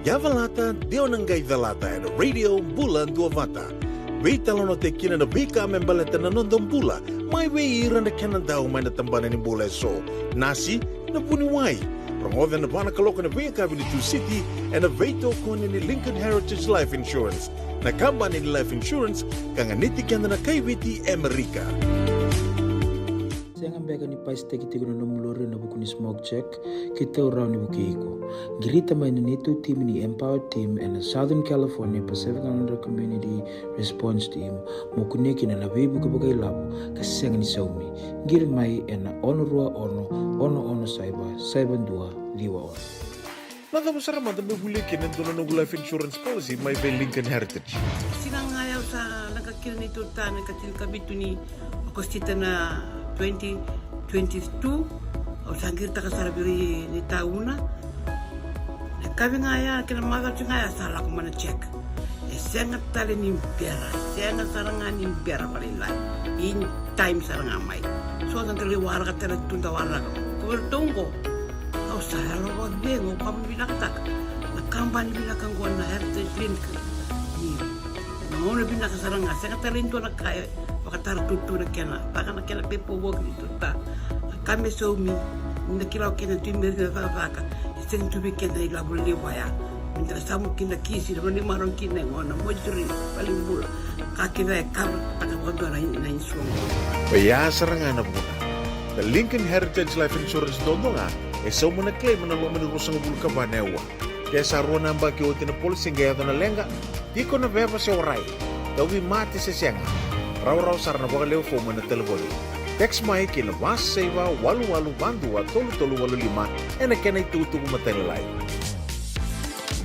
Yavalata, de o na qai calata ena Radio Bula Duavata. Veitalanoataki kina na veika me baleta na noda bula, mai vei ira na kena dau mai na tabana ni bula eso. Nasi, na vuniwai. Rogoca ena va na kaloko ena veiyakavi ni Tusiti, ena veitokoni ni Lincoln Heritage Life Insurance, na kabani ni life insurance ka ganiti keda na kaiviti Amerika. Sega beka ni pasitaki tiko na nomu lori ena vuku ni smoke check? Keitou rawa ni vukei iko. Qirita mai na neitou timi ni Empower Team ena Southern California Pacific Islander Community Response Team, mo kunea kina na veivuke vakailavo ka sega ni saumi. Qiri mai ena ono rua ono, ono ono saiva, saiva dua, ciwa ono. Na cava sara mada me volia kina e dua na noqu life insurance policy mai vei Lincoln Heritage? Siga ga ya au sa leqa kina neitou ta na ikatinikavitu ni Okosita na twenty twenty-two, au sa qiritaka sara vei ira na itauna. Na yakavi ga ya, kei na macawa ga ya sa lako mai na check. E sega tale ni bera, sega sara ga ni bera vakalailai. In time sara ga mai. So da lai waraka tale tu da waraka. Ko vei ratou oqo, au sa yalo vakacegu, au vakavinavinakataka na kabani vinaka oqo na Heritage Lincoln. Ni na gauna vinaka sara ga, sega tale e dua na ka e vakatara tutu na kena, vaka na kena pepa voki ni tuta. Na ka me saumi, ni na kila o kena tu i meri na cakacaka, e sega tu vei keda ilavo levu ya. Me da na samu kina kisi, na vanua ni marau kina e gona, moituri, valenibula. Ka kece e kavara taka vakadua na, na insurance. Oya sara ga na vuna. The Lincoln Heritage Life Insurance dodonu ga, e sauma na claim ena loma ni ruasagavulu ka va na aua. Ke sa rua na yabaki oti na policy qai yaco na leqa, tiko na veva se warai, tauvimate se sega, rawarawa sara na vakalewe fomu ena talevoni. Text mai ki na va saiva walu walu va dua tolu tolu walu lima ena kena itukutuku matailalai.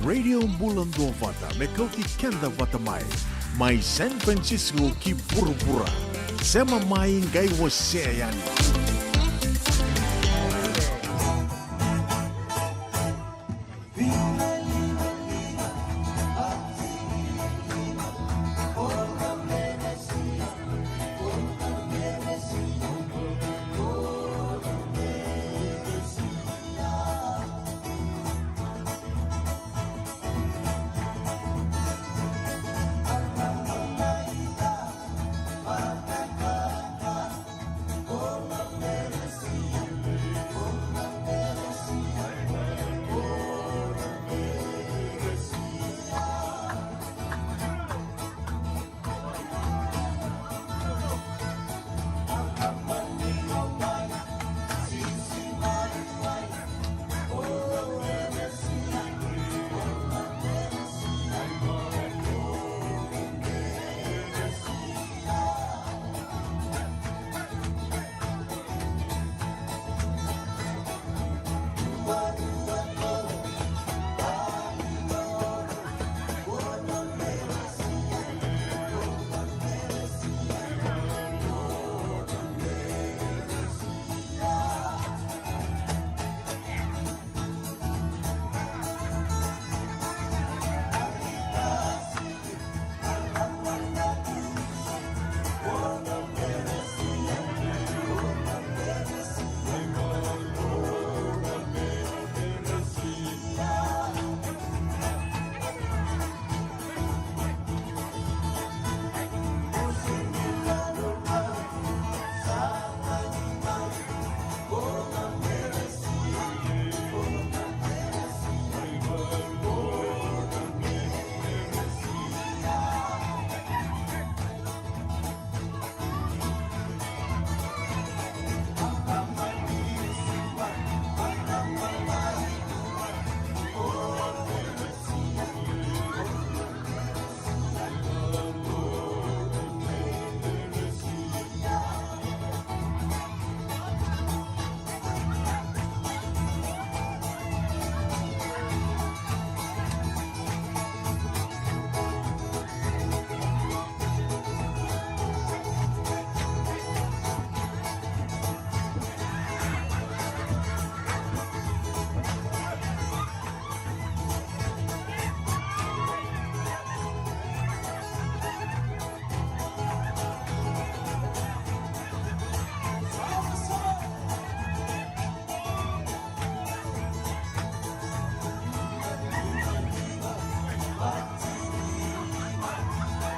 Radio Bula Duavata me kauti keda vata mai, mai San Francisco ki vuravura. Sema mai qai wasea yani.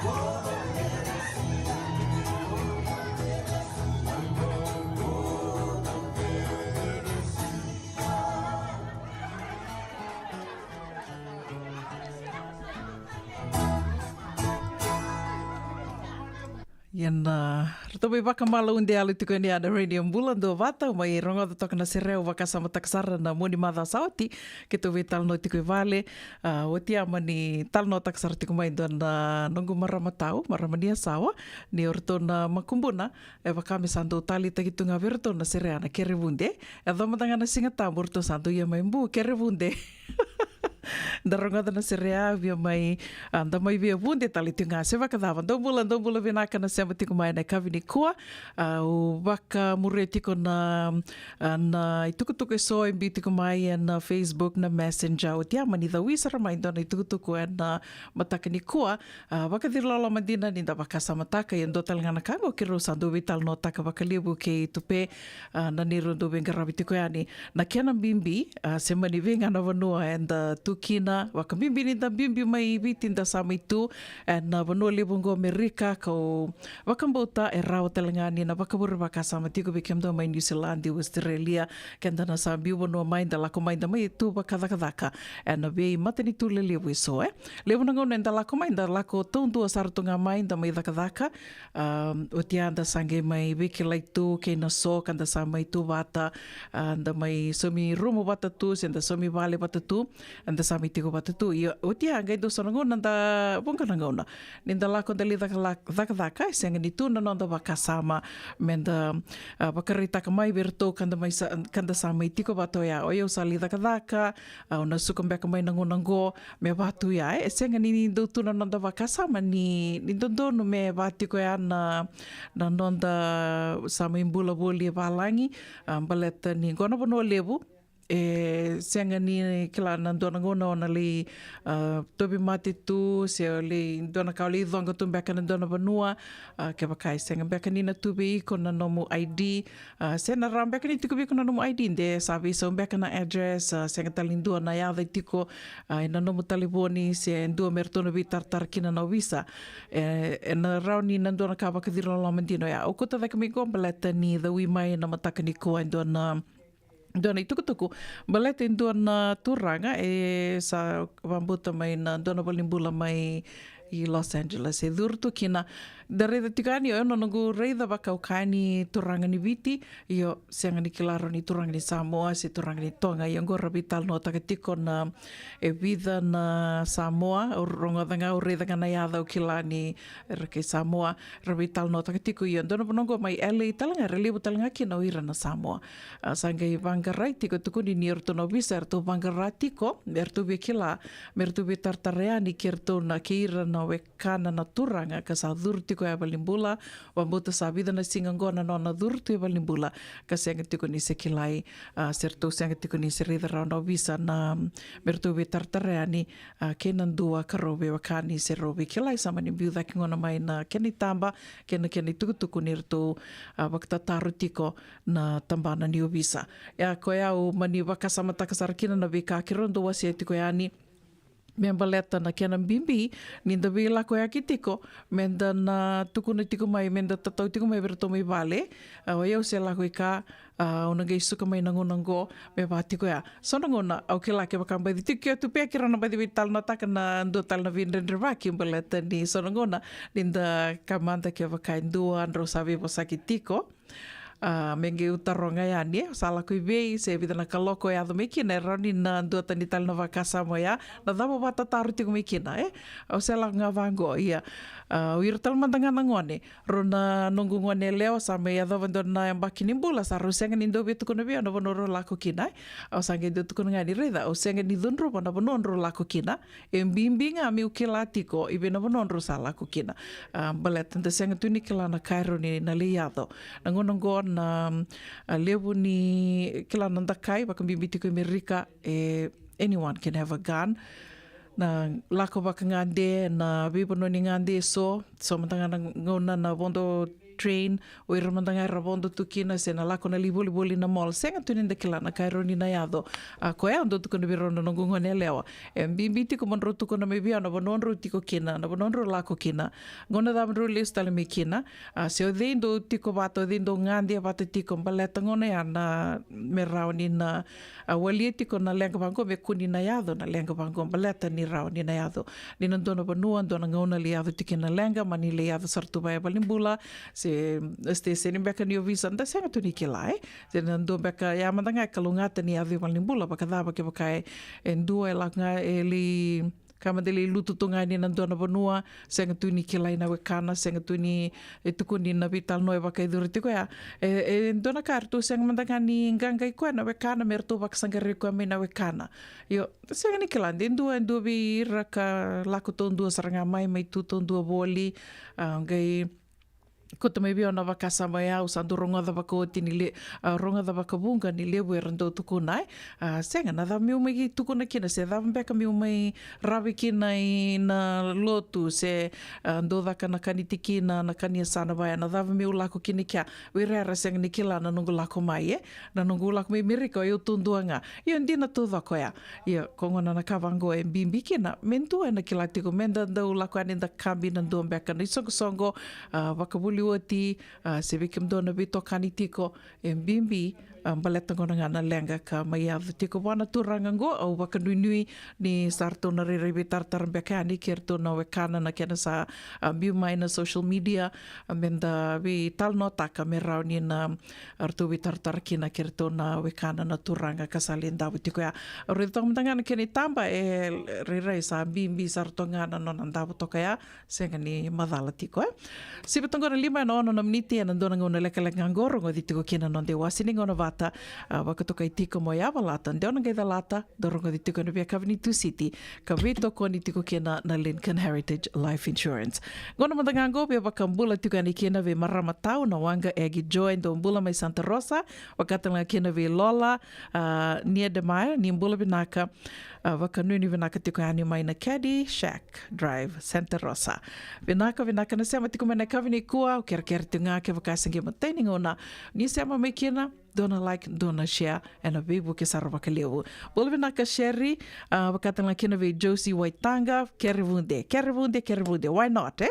Ia na ratou mai vakamala ude yalo tiko yani na Radio Bula Duavata, mai rogoca toka na sere au vakasamataka sara na moni maca sa oti, keitou veitalanoa tiko i vale. A, oti a mani talanoataka sara tiko mai dua na noqu marama tau, marama ni Yasawa, ni o ratou na makubuna, e vaka me sa dau taleitaki tu ga vei ratou na sere a na Kerevude. E yaco mada ga na Siga Tabu o ratou sa dau ia mai, bu Kerevude. Da rogoca na sere a via mai, a, da mai via vude tale tiko ga se vakacava. Dou bula, dou bula vinaka na sema tiko mai na yakavi nikua. A, au vakamuria tiko na, a, na itukutuku eso e biu tiko mai ena Facebook, na Messenger. Oti a mani cau sara mai dua na itukutuku ena mataka nikua. A, vakaciri loloma dina ni da vakasamataka, ia dua tale ga na ka qo keirau sa dau veitalanoataka vakalevu kei Tupe, a, na neirau dau veiqaravi tiko yani. Na kena bibi, a, se mani vei ga na vanua eda tu kina, vakabibi ni da bibi mai Viti, da sa mai tu ena vanua levu qo Amerika, kau vakabauta e rawa tale ga ni na vakavure vakasama tiko vei kemudou mai Niusiladi, Australia, keda na sa biu vanua mai, da lako mai, da mai tu vakacakacaka ena veimatanitu lelevu eso, e. Levu na gauna eda lako mai, da lako taudua sara tu ga mai, da mai cakacaka. A, oti a da sa qai mai veikilai tu kei na so ka da sa mai tu vata, a, da mai saumi rumu vata tu, se da saumi vale vata tu, da sa mai tiko vata tu. Ia, oti a qai dua so na gauna da vuqa na gauna ni da lako da lai caka-, cakacaka, e sega ni tu na noda vakasama me da, a, vakaraitaka mai vei iratou ka da mai sa, ka da sa mai tiko vata oya. Oi, au sa lai cakacaka, au na suka beka mai na gauna qo me vatu ya, e. E sega ni dau tu na noda vakasama ni, ni dodonu me va tiko ya na, na noda sa mai bula voli e valagi, a, baleta ni qo na vanua levu. E sega ni kila na dua na gauna o na lai, a, tauvimate tu, se o lai dua na ka o lai coqa tu beka na dua na vanua, a, kevaka e sega beka ni na tu vei iko na nomu I D, a, se na rawa beka ni tiko vei iko na nomu I D, de sa veisau beka na address, a, sega tale ni dua na yaca e tiko, a, ena nomu talevoni, se dua me ratou na veitaratara kina na ovisa. E, ena rawa ni na dua na ka vakaciri loloma dina oya. Au kauta cake mai qo baleta ni caui mai ena mataka nikua e dua na, dua na itukutuku baleta e dua na turaga e sa vakabauta mai na dua na valenibula mai i Los Angeles e curu tu kina. Da raica tiko yani, o yau na noqu raica vaka au kaya ni turaga ni Viti, io, sega ni kila rawa ni turaga ni Samoa se turaga ni Toga. Ia qo ra veitalanoataka tiko na, e vica na Samoa, au rogoca ga, au raica ga na yaca, au kila ni era kei Samoa. Ra veitalanoataka tiko, ia dua na vanua qo mai L A tale ga, era levu tale ga kina o ira na Samoa. A, sa qai vaqarai tiko, tukuni ni eratou na ovisa eratou vaqara tiko me ratou via kila, me ratou veitaratara yani kei iratou na, kei ira na wekana na turaga ka sa curu tiko e valenibula. Vakabauta sa vica na siga qo na nona curu tu e valenibula, ka sega tiko ni se kilai, a, se ratou sega tiko ni se raica rawa na ovisa na, me ratou veitaratara yani, a, kei na dua ka rau veiwekani se rau veikilai. Sa mani biu cake gona mai na kena itaba kei na kena itukutuku ni ratou, a, vakatataro tiko na tabana ni ovisa. Ia, koya au mani vakasamataka sara kina na veika keirau dau wasea tiko yani me baleta na kena bibi ni da veilakoyaki tiko, me da na tukuna tiko mai, me da tatau tiko mai vei iratou mai vale. A, o yau se lako i ka, a, au na qai suka mai na gauna qo me va tiko ya. So na gauna au kila kevaka baci tiko ke o Tupe, keirau na baci veitalanoataka na dua tale na veidredrevaki baleta ni so na gauna ni da kaya mada kevaka e dua drau sa veivosaki tiko. A, me qai u taroga yani, e, sa lako i vei, se vica na kaloko e yaco mai kina, e rawa ni na duatani tale na vakasama oya, na cava o vatataro tiko mai kina, e? Au se lako ga vaqo, ia. A, o ira tale mada ga na gone, rau na noqu gone yalewa sa mai yacova dua na yabaki ni bula, sa rau sega ni dau via tukuna vei au na vanua rau lako kina, e? Au sa qai dau tukuna ga ni raica, au sega ni cudruva na vanua drau lako kina, e bibi ga meu kila tiko i vei na vanua drau sa lako kina. A, baleta da sega tu ni kila na ka e rawa ni na lai yaco. Na gauna oqo na, a, levu ni kila na dakai, vakabibi tiko i Amerika, e, anyone can have a gun. Na lako vakagade, na veivanua ni gade eso, so mada ga na gauna na vodo train, o ira mada ga era vodo tu kina, se na lako na lai volivoli na mall, sega tu ni da kila na ka e rawa ni na yaco. A, koya au dau tukuna vei rau na noqu gone yalewa, e bibi tiko mo drau tukuna mai vei au na vanua drau tiko kina, na vanua drau lako kina, gauna cava drau lesu tale mai kina. A, se o cei dou tiko vata, o cei dou gade vata tiko, baleta gauna ya na me rawa ni na, a, walia tiko na leqa vaqo, me kua ni na yaco na leqa vaqo, baleta ni rawa ni na yaco. Ni na dua na vanua, dua na gauna lai yaco tiko kina na leqa, mani lai yaco sara tu vaya valenibula, se, se seni beka ni ovisa, da sega tu ni kila, e. Se na dua beka, ya mada ga e kalougata ni yaco i valenibula, vakacava kevaka e, e dua e lako ga, e lai, ka mada lai lutu tu ga ni na dua na vanua, sega tu ni kilai na wekana, sega tu ni, e, tukuni na veitalanoa e vakayacori tiko ya. E, e dua na ka, eratou sega mada ga ni qaqa i koya na wekana, me ratou vakasaqarai koya mai na wekana. Io, sega ni kila, de dua, e dua vei ira ka lako taudua sara ga mai, mai tu taudua voli, a, qai kauta mai vei au na vakasama ya, au sa dau rogoca vakaoti ni le-, a, rogoca vakavuqa ni levu era dau tukuna, e. A, sega, na cava meu mai tukuna kina, se cava beka meu mai ravi kina i na lotu, se, a, dau caka na ka ni tikina, na ka ni yasana vaya, na cava meu lako kina i kea, vei ira era sega ni kila na noqu lako mai, e. Na noqu lako mai Merika, o yau taudua ga. Io, dina taucoko ya. Ia, ko gona na ka vaqo e bibi kina, me dua ena kila tiko, me da dau lako yani da kabi na dua beka na isoqosoqo, a, vakavuli oti, a, se vei kemudou na veitokani tiko, e bibi, a, baleta gona ga na leqa ka mai yaco tiko vua na turaga qo, au vakanuinui ni sa ratou na rairai veitaratara beka yani kei ratou na wekana na kena sa, a, biu mai na social media, a, me da veitalanoataka me rawa ni na, a, ratou veitaratara kina kei ratou na wekana na turaga ka sa lai davo tiko ya. Au raica toka mada ga na kena itaba, e rairai sa bibi sara toka ga na nona davo toka ya, sega ni macala tiko, e. Sivi toka qo na lima ena ono na miniti ena dua na gauna lekaleka qo, rogoci tiko kina na noda iwase ni gauna vata, a, vakatokai tiko mo yavalata, dewa na qai calata, dau rogoci tiko ena veiyakavi ni Tusiti, ka veitokoni tiko kina na Lincoln Heritage Life Insurance. Gauna mada ga qo, via vakabula tiko yani kina vei marama tau na waqa Egi Joy, dou bula mai Santa Rosa, vakatalega kina vei Lola, a, Niedemaya, ni bula vinaka, a, vakanuinui vinaka tiko yani mai na Caddy Shack Drive, Santa Rosa. Vinaka, vinaka na sema tiko mai na yakavi nikua, au kerekere tiko ga kevaka se qai matai ni gauna ni sema mai kina, dua na like, dua na share, ena veivuke sara vakalevu. Bula vinaka Sherry, a, vakatalega kina vei Josie Waitaqa, kere vude, kere vude, kere vude, why not, e?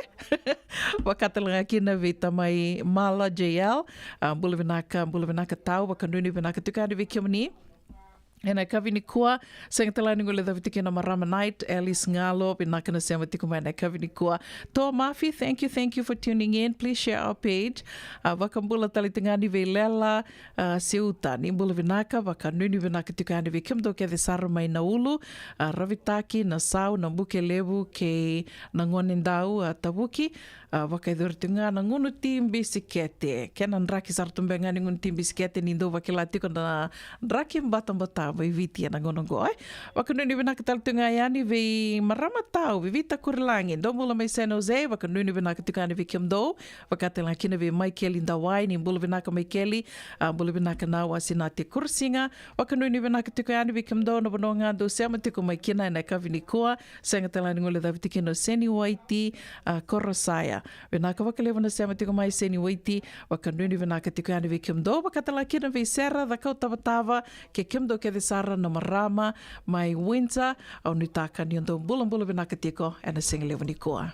Vakatalega kina vei tamai Mala J L, a, bula vinaka, bula vinaka tau, vakanuinui vinaka tiko yani vei kemuni. Ena yakavi nikua, sega tale ni guilecavi tiko na marama Night, Alice Galo, vinaka na sema tiko mai na yakavi nikua. To Mafi, thank you, thank you for tuning in. Please share our page. A, vakabula tale tiko ga yani vei Lela, a, Seuta, ni bula vinaka, vakanuinui vinaka tiko yani vei kemudou kece sara mai Naulu, a, Ravitaki, Nasau, Nabukelevu kei Nagonedau, a, Tavuki, a, vakayacori tiko ga na gunu ti bisikete. Kena draki sara tu beka ga ni gunu ti bisikete ni dou vakila tiko na draki batabata mai Viti ena gauna qo, e. Vakanuinui vinaka tale tiko ga yani vei marama tau, Vivita Kurilagi, dou bula mai San Jose, vakanuinui vinaka tiko yani vei kemudou, vakatalega kina vei Maikeli Dawai, ni bula vinaka Maikeli, a, bula vinaka na Wasinati Kurusiga, vakanuinui vinaka tiko yani vei kemudou na vanua ga dou sema tiko mai kina ena yakavi nikua, sega tale ni guilecavi tiko kina o Seni Waiti, a, Korosaya. Vinaka vakalevu na sema tiko mai Seni Waiti, vakanuinui vinaka tiko yani vei kemudou, vakatalega kina vei Sera Cakau Tavatava, kei kemudou kece sara na marama mai Windsor, au nuitaka ni o dou bulabula vinaka tiko ena sigalevu nikua.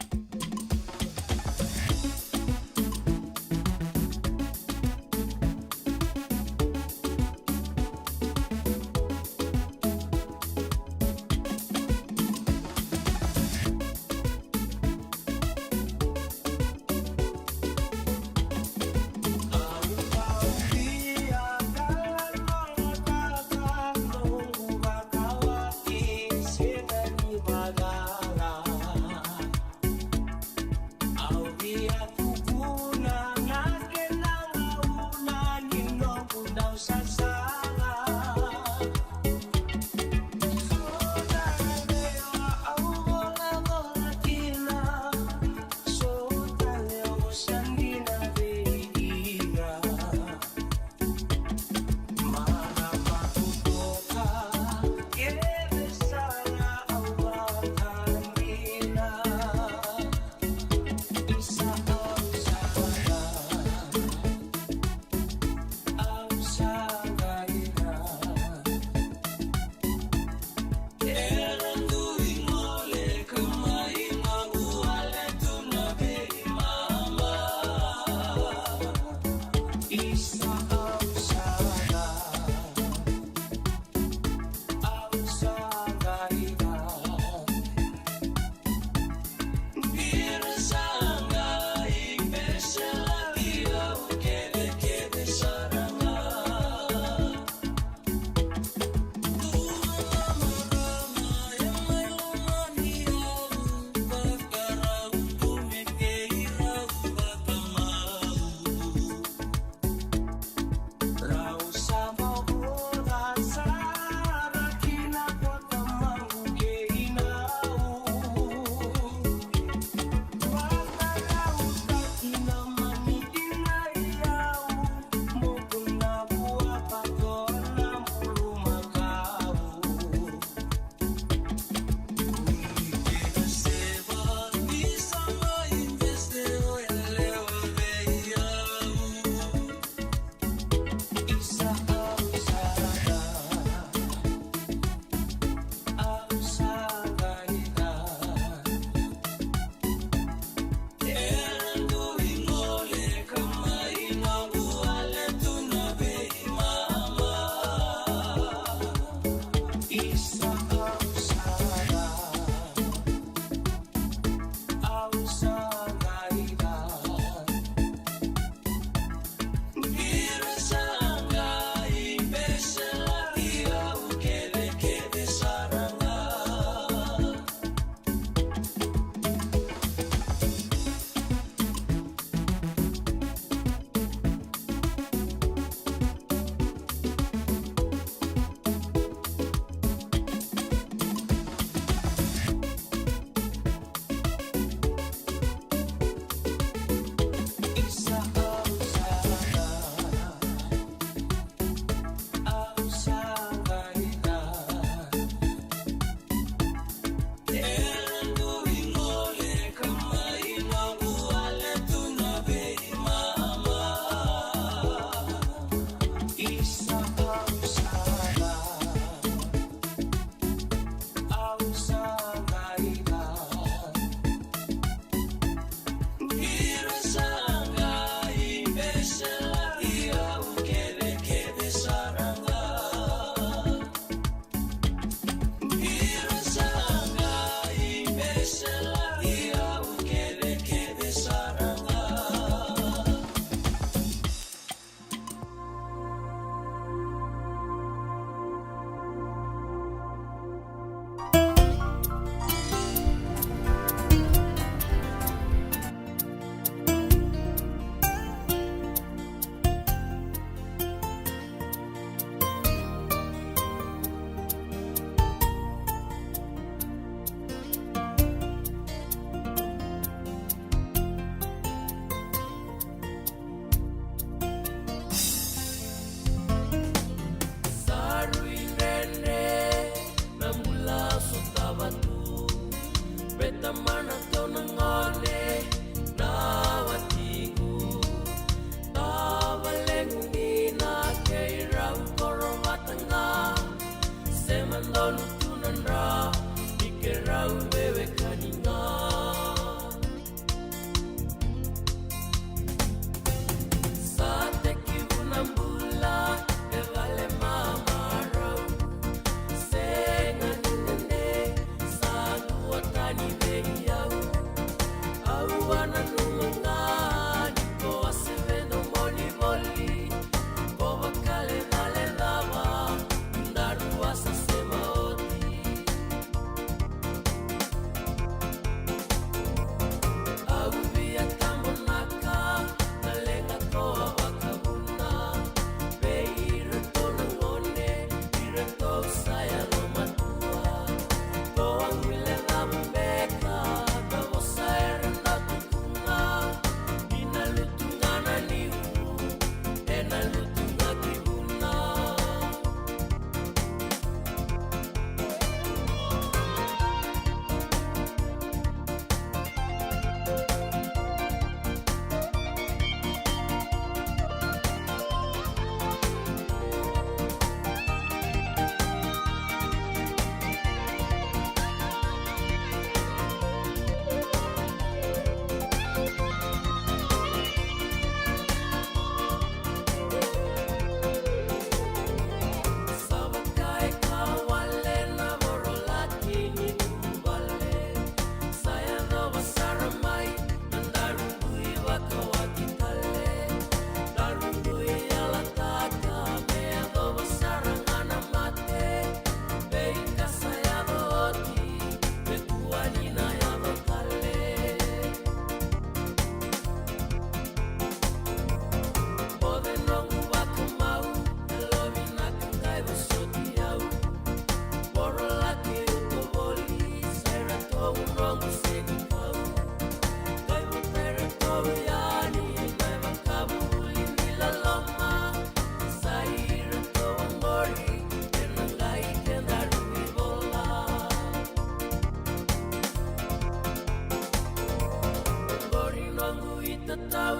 Tatau,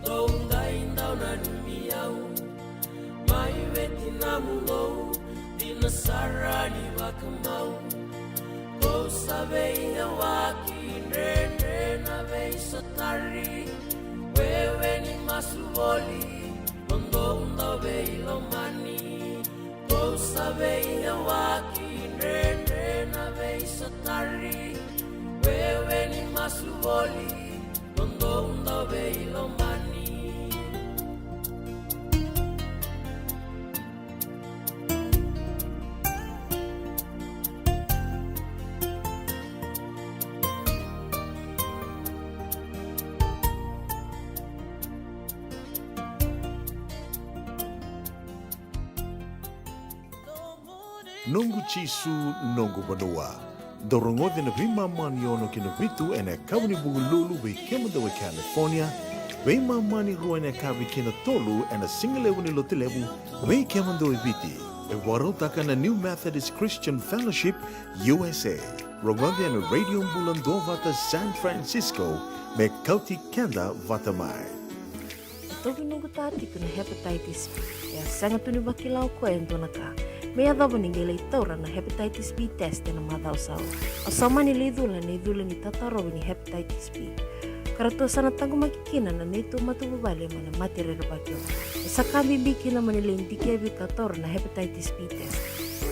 dou qai dau nanumi au. Mai veti na mulou, dina sara ni vakamau. Kou sa veiyawaki, dredre na veisotari. Wewe ni masu voli, mo dou dau veilomani. Kou sa veiyawaki, dredre na veisotari. Wewe ni masu voli, mo dou dau veilomani. Noqu Jisu, noqu vanua. Dou rogoca na veimama ni ono ki na vitu ena yakavi ni Vukelulu vei kemudou e California, veimama ni rua ena yakavi ki na tolu ena sigalevu ni Lotulevu vei kemudou e Viti. E vakarautaka na New Methodist Christian Fellowship U S A. Rogoca ena Radio Bula Duavata San Francisco, me kauti keda vata mai. Tovi noqu ta tiko na hepatitis B. E a sega tu ni vakila o koya e dua na ka me yacova ni qai lai taura na hepatitis B test ena macawa sa oti. Au sa mani lai cula na icula ni tatarovi ni hepatitis B. Ka ratou sa na taqomaki kina na neitou matavuvale mai na mate rerevaki oqo. E sa ka bibi kina mo ni lai dikevi ka taura na hepatitis B test.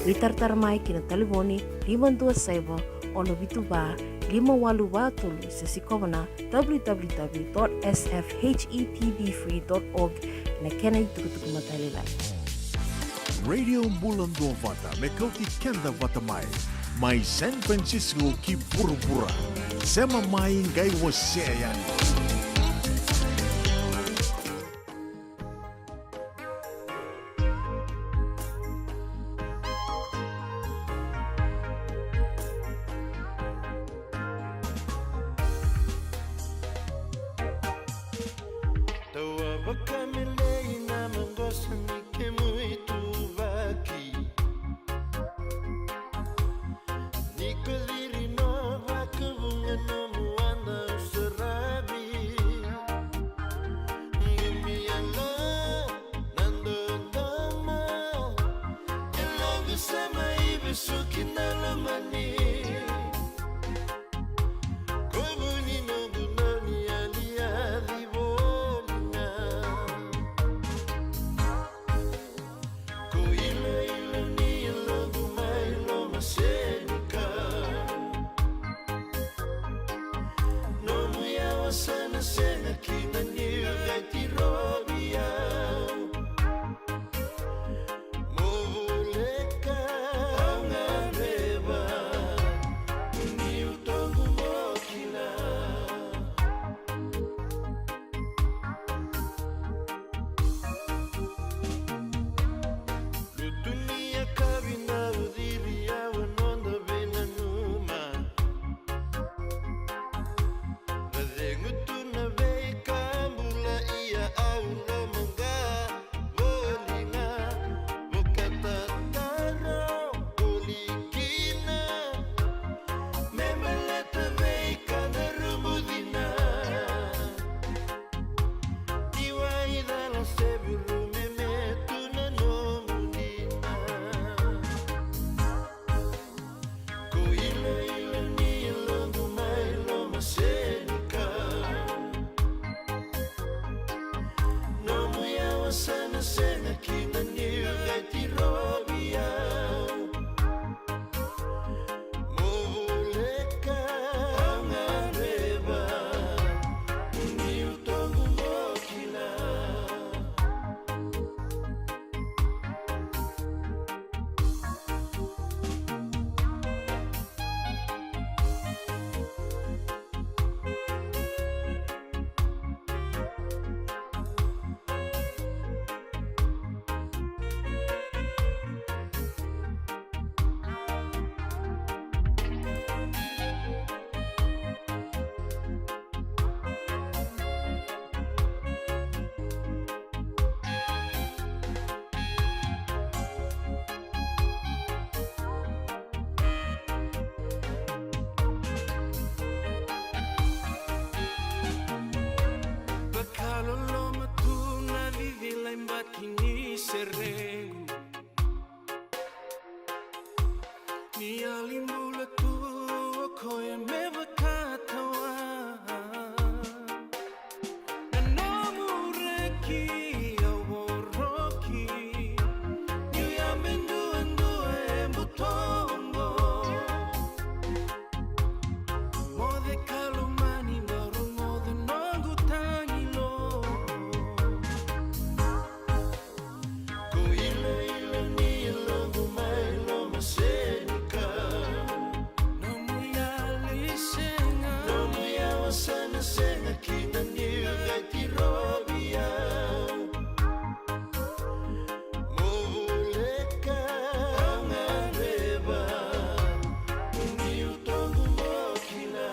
Veitaratara mai ki na talevoni lima dua saiva, ono vitu va, lima walu va tolu, se sikova na w w w dot s f h e p b free dot org na kena itukutuku matailalai. Radio Bula Duavata, me kauti keda vata mai, mai San Francisco ki vuravura. Sema mai, qai wasea yani. Tawa vakamelei na maqosa ni kemu ituvaki. Ni ko ciri no vakavuqa nomu wada saravi. Qumi yalo na dodoma. E loqu sema i vesuki na lomani. Ko vuni noqu noni aliali voli ga. Ko iloilo ni yaloqu mai lomasenikau. Nomu yawa sa na sega kina ni veti rovi au. Mo voleka au gadreva ni utoqu mo kila. Lutu ni yakavi na uciri au a noda veinanuma. Na cegu tu na veika ki au voroki. Niu yame duadua e butoqo. Moce ka lomani, mo rogoca noqu tagi lo. Ko ilaila ni yaloqu mai loma senika. Nomu yali sega. Nomu yawa sa na sega kina niu qai tirovi au. Mo voleka au gadreva, niu toqu mo kila.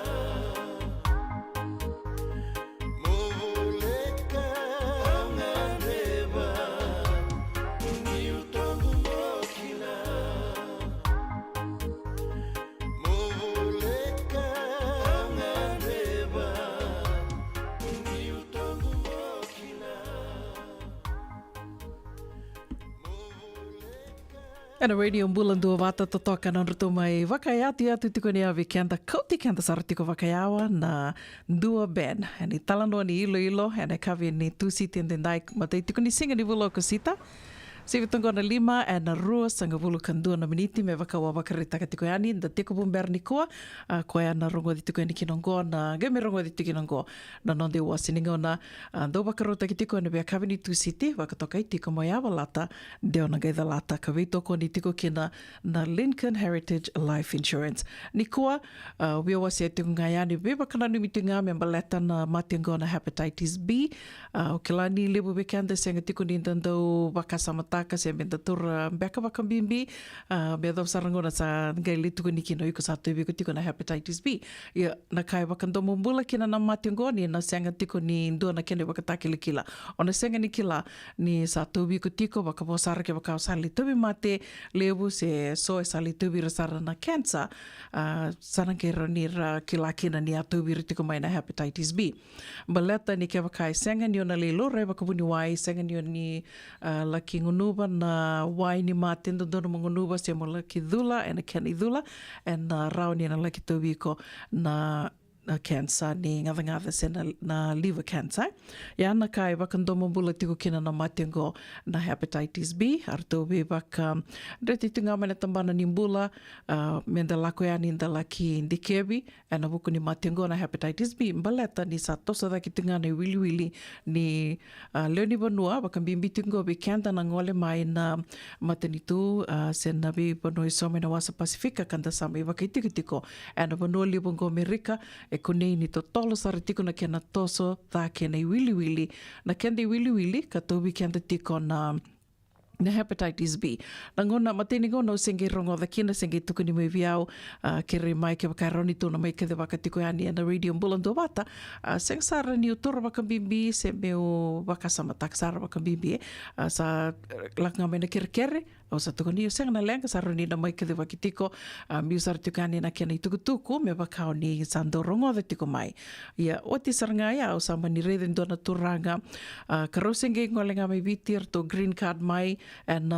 Mo voleka au gadreva, niu toqu mo kila. Mo voleka au gadreva, niu toqu mo kila. Mo voleka. Ena Radio Bula Duavata, totoka na nodratou mai vakayatuyatu tiko ni yavi keda, kauti keda sara tiko vakayawa na Dua Band. Ena italanoa ni iloilo, ena yakavi ni Tusiti edaidai, matai tiko ni siga ni vula o Okosita. Sivi toqo na lima, ena ruasagavulu ka dua na miniti, me vaka au a vakaraitaka tiko yani, da tekivu bera nikua, a, koya na rogoci tiko yani kina oqo, na qai me rogoci tiko kina oqo na noda iwase ni gauna, a, dau vakarautaki tiko ena veiyakavi ni Tusiti, vakatokai tiko mai Yavalata, de o na qai calata ka veitokoni tiko kina na Lincoln Heritage Life Insurance. Nikua, a, via wasea tiko ga yani, veivakananumi tiko ga me baleta na mate oqo na hepatitis B. A, o kila ni levu vei keda e sega tiko ni da dau vakasamataka se me da taura beka vakabibi, a, me yacova sara na gauna sa qai lai tukuni kina o iko sa tauvi iko tiko na hepatitis B. Ia, na ka e vakadomobula kina na mate oqo ni na sega tiko ni dua na kena ivakatakilakila. O na sega ni kila ni sa tauvi iko tiko, vakavo sara kevaka o sa lai tauvi mate levu se so e sa lai tauvi ira sara na cancer, a, sa na qai rawa ni ra kila kina ni a tauvi ira tiko mai na hepatitis B. Baleta ni kevaka e sega ni o na lai laurai vakavuniwai, sega ni o ni, a, laki gunuva na wai ni mate, dodonu mo gunuva se mo laki cula ena kena icula, ena rawa ni na laki tauvi iko na, na cancer ni gacagaca se na, na liver cancer. Ia na ka e vakadomobula tiko kina na mate oqo na hepatitis B, eratou veivakadreti tiko ga mai na tabana ni bula, a, me da lako yani da laki dikevi ena vuku ni mate oqo na hepatitis B, baleta ni sa toso cake tiko ga na iwiliwili ni, a, lewe ni vanua, vakabibi tiko oqo vei keda na gole mai na matanitu, a, se na veivanua eso mai na wasa Pasifika, ka da sa mai vakaitikotiko ena vanua levu oqo Amerika, e kunei ni totolo sara tiko na kena toso cake na iwiliwili, na keda iwiliwili ka tauvi keda tiko na na hepatitis B. Na gauna, matai ni gauna au se qai rogoca kina, se qai tukuni mai vei au, a, kerei mai kevaka e rawa ni tou na mai kacivaka tiko yani ena Radio Bula Duavata, a, sega sara niu taura vakabibi se meu vakasamataka sara vakabibi, e. A, sa, e, lako ga mai na kerekere, au sa tukuni, io, sega na leqa, sa rawa ni na mai kacivaki tiko, a, biu sara tiko yani na kena itukutuku, me vaka o ni sa dau rogoca tiko mai. Ia, oti sara ga ya, au sa mani raica e dua na turaga, a, ka rau se qai gole ga mai Viti, eratou green card mai, ena,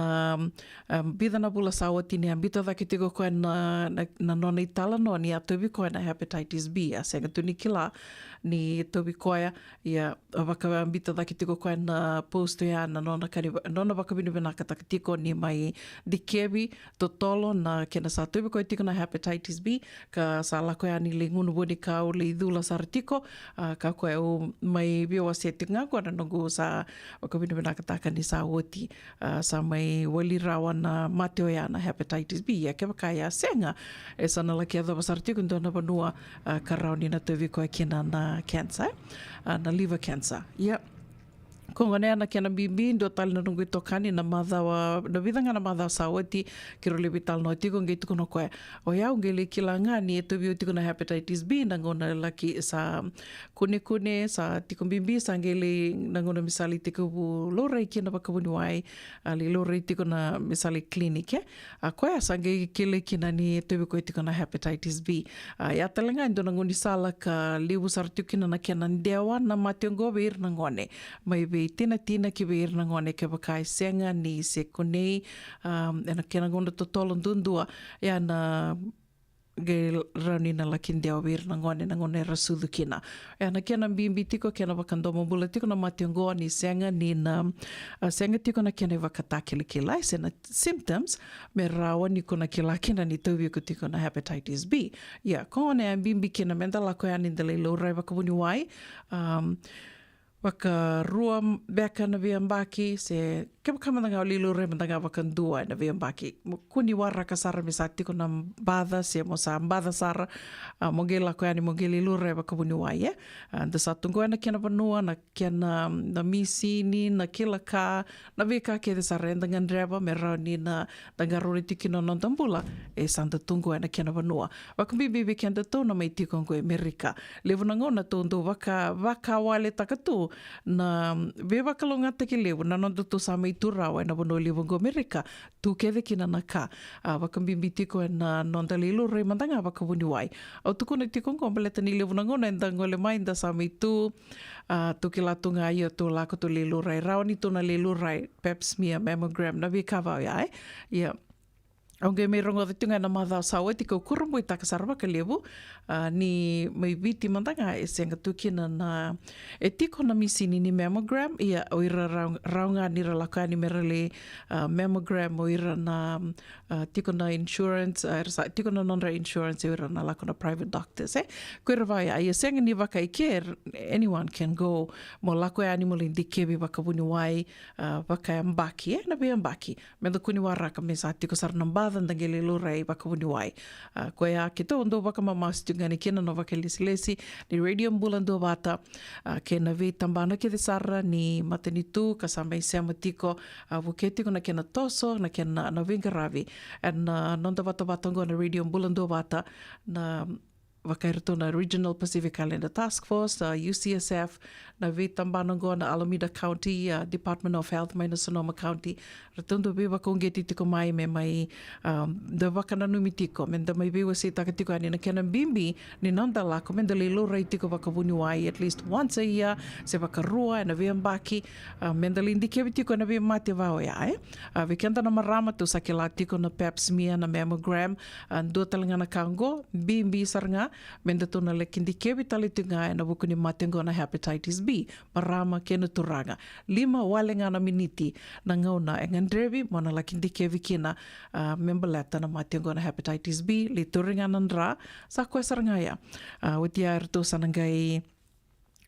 a, a, vica na vula sa oti ni a biuta cake tiko koya na, na, na nona italanoa ni a tauvi koya na hepatitis B, a sega tu ni kila ni tauvi koya, ia, a vakabiuta cake tiko koya na post oya na nona kani, nona vakavinavinakataka tiko ni mai dikevi totolo na kena sa tauvi koya tiko na hepatitis B, ka sa lako yani lai gunu vuanikau, lai cula sara tiko, a, ka koya au mai via wasea tiko ga qo na noqu sa vakavinavinakataka ni sa oti, a, sa mai wali rawa na mate oya na hepatitis B. Ia kevaka ya sega, e sa na laki yacova sara tiko e dua na vanua, a, ka rawa ni na tauvi koya kina na cancer, a, na liver cancer. Ia. Ko gona ya na kena bibi, dua tale na noqu itokani na macawa, na vica ga na macawa sa oti, keirau lai veitalanoa tiko, qai tukuna o koya, o yau qai lai kila ga ni e tauvi au tiko na hepatitis B na gauna laki sa kunekune, sa tiko bibi, sa qai lai na gauna me sa lai tekivu laurai kina vakavuniwai, a, lai laurai tiko na me sa lai clinic, e. A, koya sa qai kilai kina ni e tauvi koya tiko na hepatitis B. A, ia tale ga e dua na gaunisala ka levu sara tiko kina na kena dewa na mate oqo vei ira na gone. Mai vei tinatina ki vei ira na gone kevaka e sega ni se kunei, a, ena kena gauna totolo duadua, ia na qai rawa ni na laki dewa vei ira na gone na gauna era sucu kina. E na kena bibi tiko, kena vakadomobula tiko na mate oqo ni sega ni na, a, sega tiko na kena ivakatakilakila, e se na symptoms, me rawa ni ko na kila kina ni tauvi iko tiko na hepatitis B. Ia, ko gona e bibi kina me da lako yani da lai laurai vakavuniwai, um, vakarua beka na veiyabaki, se kevaka mada ga o lai laurai mada ga vakadua e na veiyabaki. Mo kua ni waraka sara me sa tiko na baca, se mo sa baca sara, a, mo qai lako yani mo qai lai laurai vakavuniwai, e. A, da sa tu qo e na kena vanua, na kena, na misini, na kila ka, na veika kece sara eda gadreva me rawa ni na da qarauna tiko kina na noda bula, e sa da tu qo e na kena vanua. Vakabibi vei kedatou na mai tiko qo e Merika. Levu na gauna tou dau vaka, vakawaletaka tu na veivakalougatataki levu na nodatou sa mai tu rawa e na vanua levu qo Merika. Tu kece kina na ka, a, vakabibi tiko e na noda lai laurai mada ga vakavuniwai. Au tukuna tiko qo baleta ni levu na gauna eda gole mai da sa mai tu, a, tou kila tu ga ia tou lako tou lai laurai, rawa ni tou na lai laurai pap smear, mammogram, na veika va oya, e. Ia, au qai mai rogoca tiko ga e na macawa sa oti, kau kurabuitaka sara vakalevu, a, ni mai Viti mada ga e sega tu kina na, e tiko na misini ni mammogram, ia o ira rawa, rawa ga ni ra lako yani me ra lai, a, mammogram o ira na, a, tiko na insurance, a, era sa tiko na nodra insurance o ira na lako na private doctors, e. Ko ira va oya, ia sega ni vaka i ke, anyone can go, mo lako yani mo lai dikevi vakavuniwai, a, vakayabaki, e, na veiyabaki. Me da kua ni waraka me sa tiko sara na baca da qai lai laurai vakavuniwai. A, koya keitou dau vakamamasu tiko ga yani kina na vakailesilesi ni Radio Bula Duavata, a, kei na veitabana kece sara ni matanitu ka sa mai sema tiko, a, vukea tiko na kena toso, na kena, na veiqaravi. E na, a, noda vatavata oqo na Radio Bula Duavata, na vaka iratou na Regional Pacific Islander Task Force, a, U C S F, na veitabana oqo na Alameda County, a, Department of Health mai na Sonoma County, ratou dau veivakauqeti tiko mai me mai, um, da vakananumi tiko, me da mai veiwaseitaka tiko yani na kena bibi ni noda lako, me da lai laurai tiko vakavuniwai at least once a year, se vakarua e na veiyabaki, a, me da lai dikevi tiko e na veimate va oya, e. A, vei keda na marama tou sa kila tiko na pap smear, na mammogram, a, dua tale ga na ka oqo, bibi sara ga, me datou na laki dikevi tale tiko ga e na vuku ni mate oqo na hepatitis B, marama kei na turaga. Lima wale ga na miniti na gauna e gadrevi mo na laki dikevi kina, a, me baleta na mate oqo na hepatitis B, lai tauri ga na dra, sa koya sara ga ya. A, oti ya eratou sa na qai,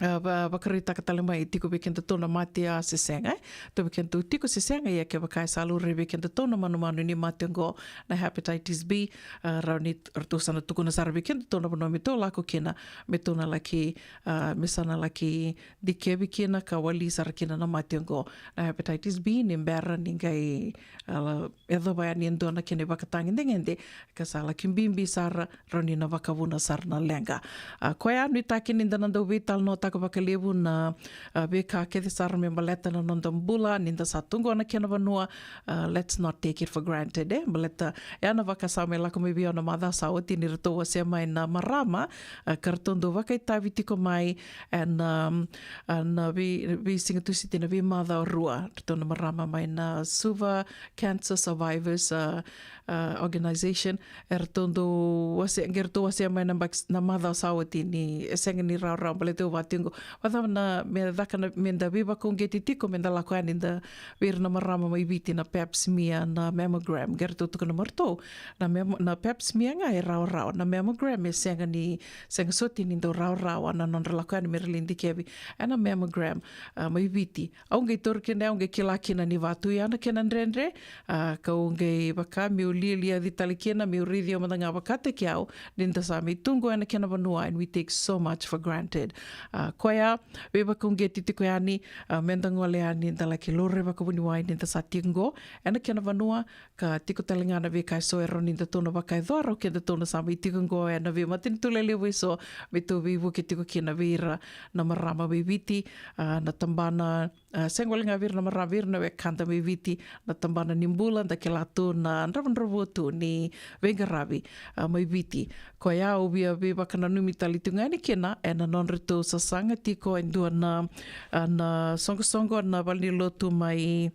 a, va-, vakaraitaka tale mai tiko vei kedatou na mate ya se sega, e. Tou vei kedatou tiko se sega, ia kevaka e sa laurai vei kedatou na manumanu ni mate oqo na hepatitis B, a, rawa ni ratou sa na tukuna sara vei kedatou na vanua me tou lako kina, me tou na laki, a, me sa na laki dikevi kina ka wali sara kina na mate oqo na hepatitis B ni bera ni qai, a, yacova yani e dua na kena ivakatagedegede ka sa laki bibi sara, rawa ni na vakavuna sara na leqa. A, koya nuitaki ni da na dau veitalanoataka vakalevu na, a, veika kece sara me baleta na noda bula ni da sa tu qo na kena vanua, a, let's not take it for granted, e. Baleta ya na vakasama e lako mai vei au na macawa sa oti ni ratou wasea mai na marama, a, ka ratou dau vakaitavi tiko mai e na, um, e na vei, veisiga Tusiti na veimacawa rua, ratou na marama mai na Suva Cancer Survivors, a, a, Organization, eratou dau wasea, qai ratou wasea mai na baki, na macawa sa oti ni e sega ni rawarawa baleta au vaka tiko qo. Vakacava na, me caka na, me da veivakauqeti tiko, me da lako yani da vei ira na marama mai Viti na pap smear, na mammogram, qai ratou tukuna mai ratou, na mem-, na pap smear ga e rawarawa, na mammogram e sega ni, sega soti ni dau rawarawa na nodra lako yani me ra lai dikevi e na mammogram, a, mai Viti. Au qai tauri kina, au qai kila kina ni vaka tu ya na kena dredre, a, kau qai vaka meu lialiaci tale kina, meu raici au mada ga vakataki au, ni da sa mai tu qo e na kena vanua, and we take so much for granted. A, koya, veivakauqeti tiko yani, a, me da gole yani, da laki laurai vakavuniwai ni da sa tiko qo e na kena vanua, ka tiko tale ga na veika eso e rawa ni datou na vakayacora o kedatou na sa mai tiko qo e na veimatanitu lelevu eso, me tou veivuke tiko kina vei ira na marama mai Viti, a, na tabana, a, sega wale ga vei ira na marama, vei ira na wekada mai Viti, na tabana ni bula, da kila tu na dravudravua tu ni veiqaravi, a, mai Viti. Koya au via veivakananumi tale tiko ga yani kina e na nodratou sasaga tiko e dua na, a, na soqosoqo na valenilotu mai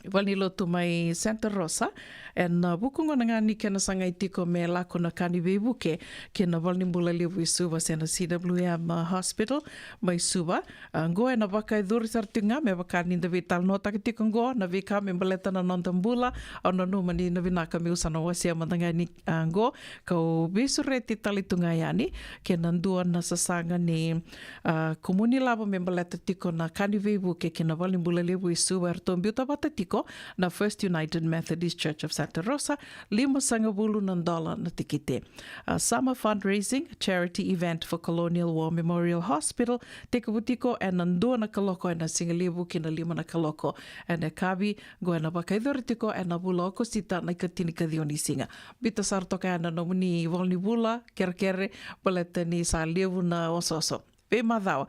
valenilotu mai Santa Rosa, ena vuku gona ga ni kena sagai tiko me lako na ka ni veivuke ki na valenibula levu i Suva se na C W M Hospital mai Suva. A, qo ena vakayacori sara tiko ga me vaka ni da veitalanoataka tiko qo na veika me baleta na noda bula. Au nanuma ni na vinaka meu sa na wasea mada ga ni, a, qo, kau veisureti tale tu ga yani kei na dua na sasaga ni, a, kumuni lavo me baleta tiko na ka ni veivuke ki na valenibula levu i Suva, eratou biuta vata tiko na First United Methodist Church of Santa Rosa, limasagavulu na dola na tikite. A, Summer Fundraising Charity Event for Colonial War Memorial Hospital, tekivu tiko ena dua na kaloko ena sigalevu ki na lima na kaloko ena yakavi. Qo ena vakayacori tiko ena vula o Okosita na ikatinikaciwa ni siga. Biuta sara toka yani na nomuni ivola ni vula, kerekere, baleta ni sa levu na osooso. Veimacawa,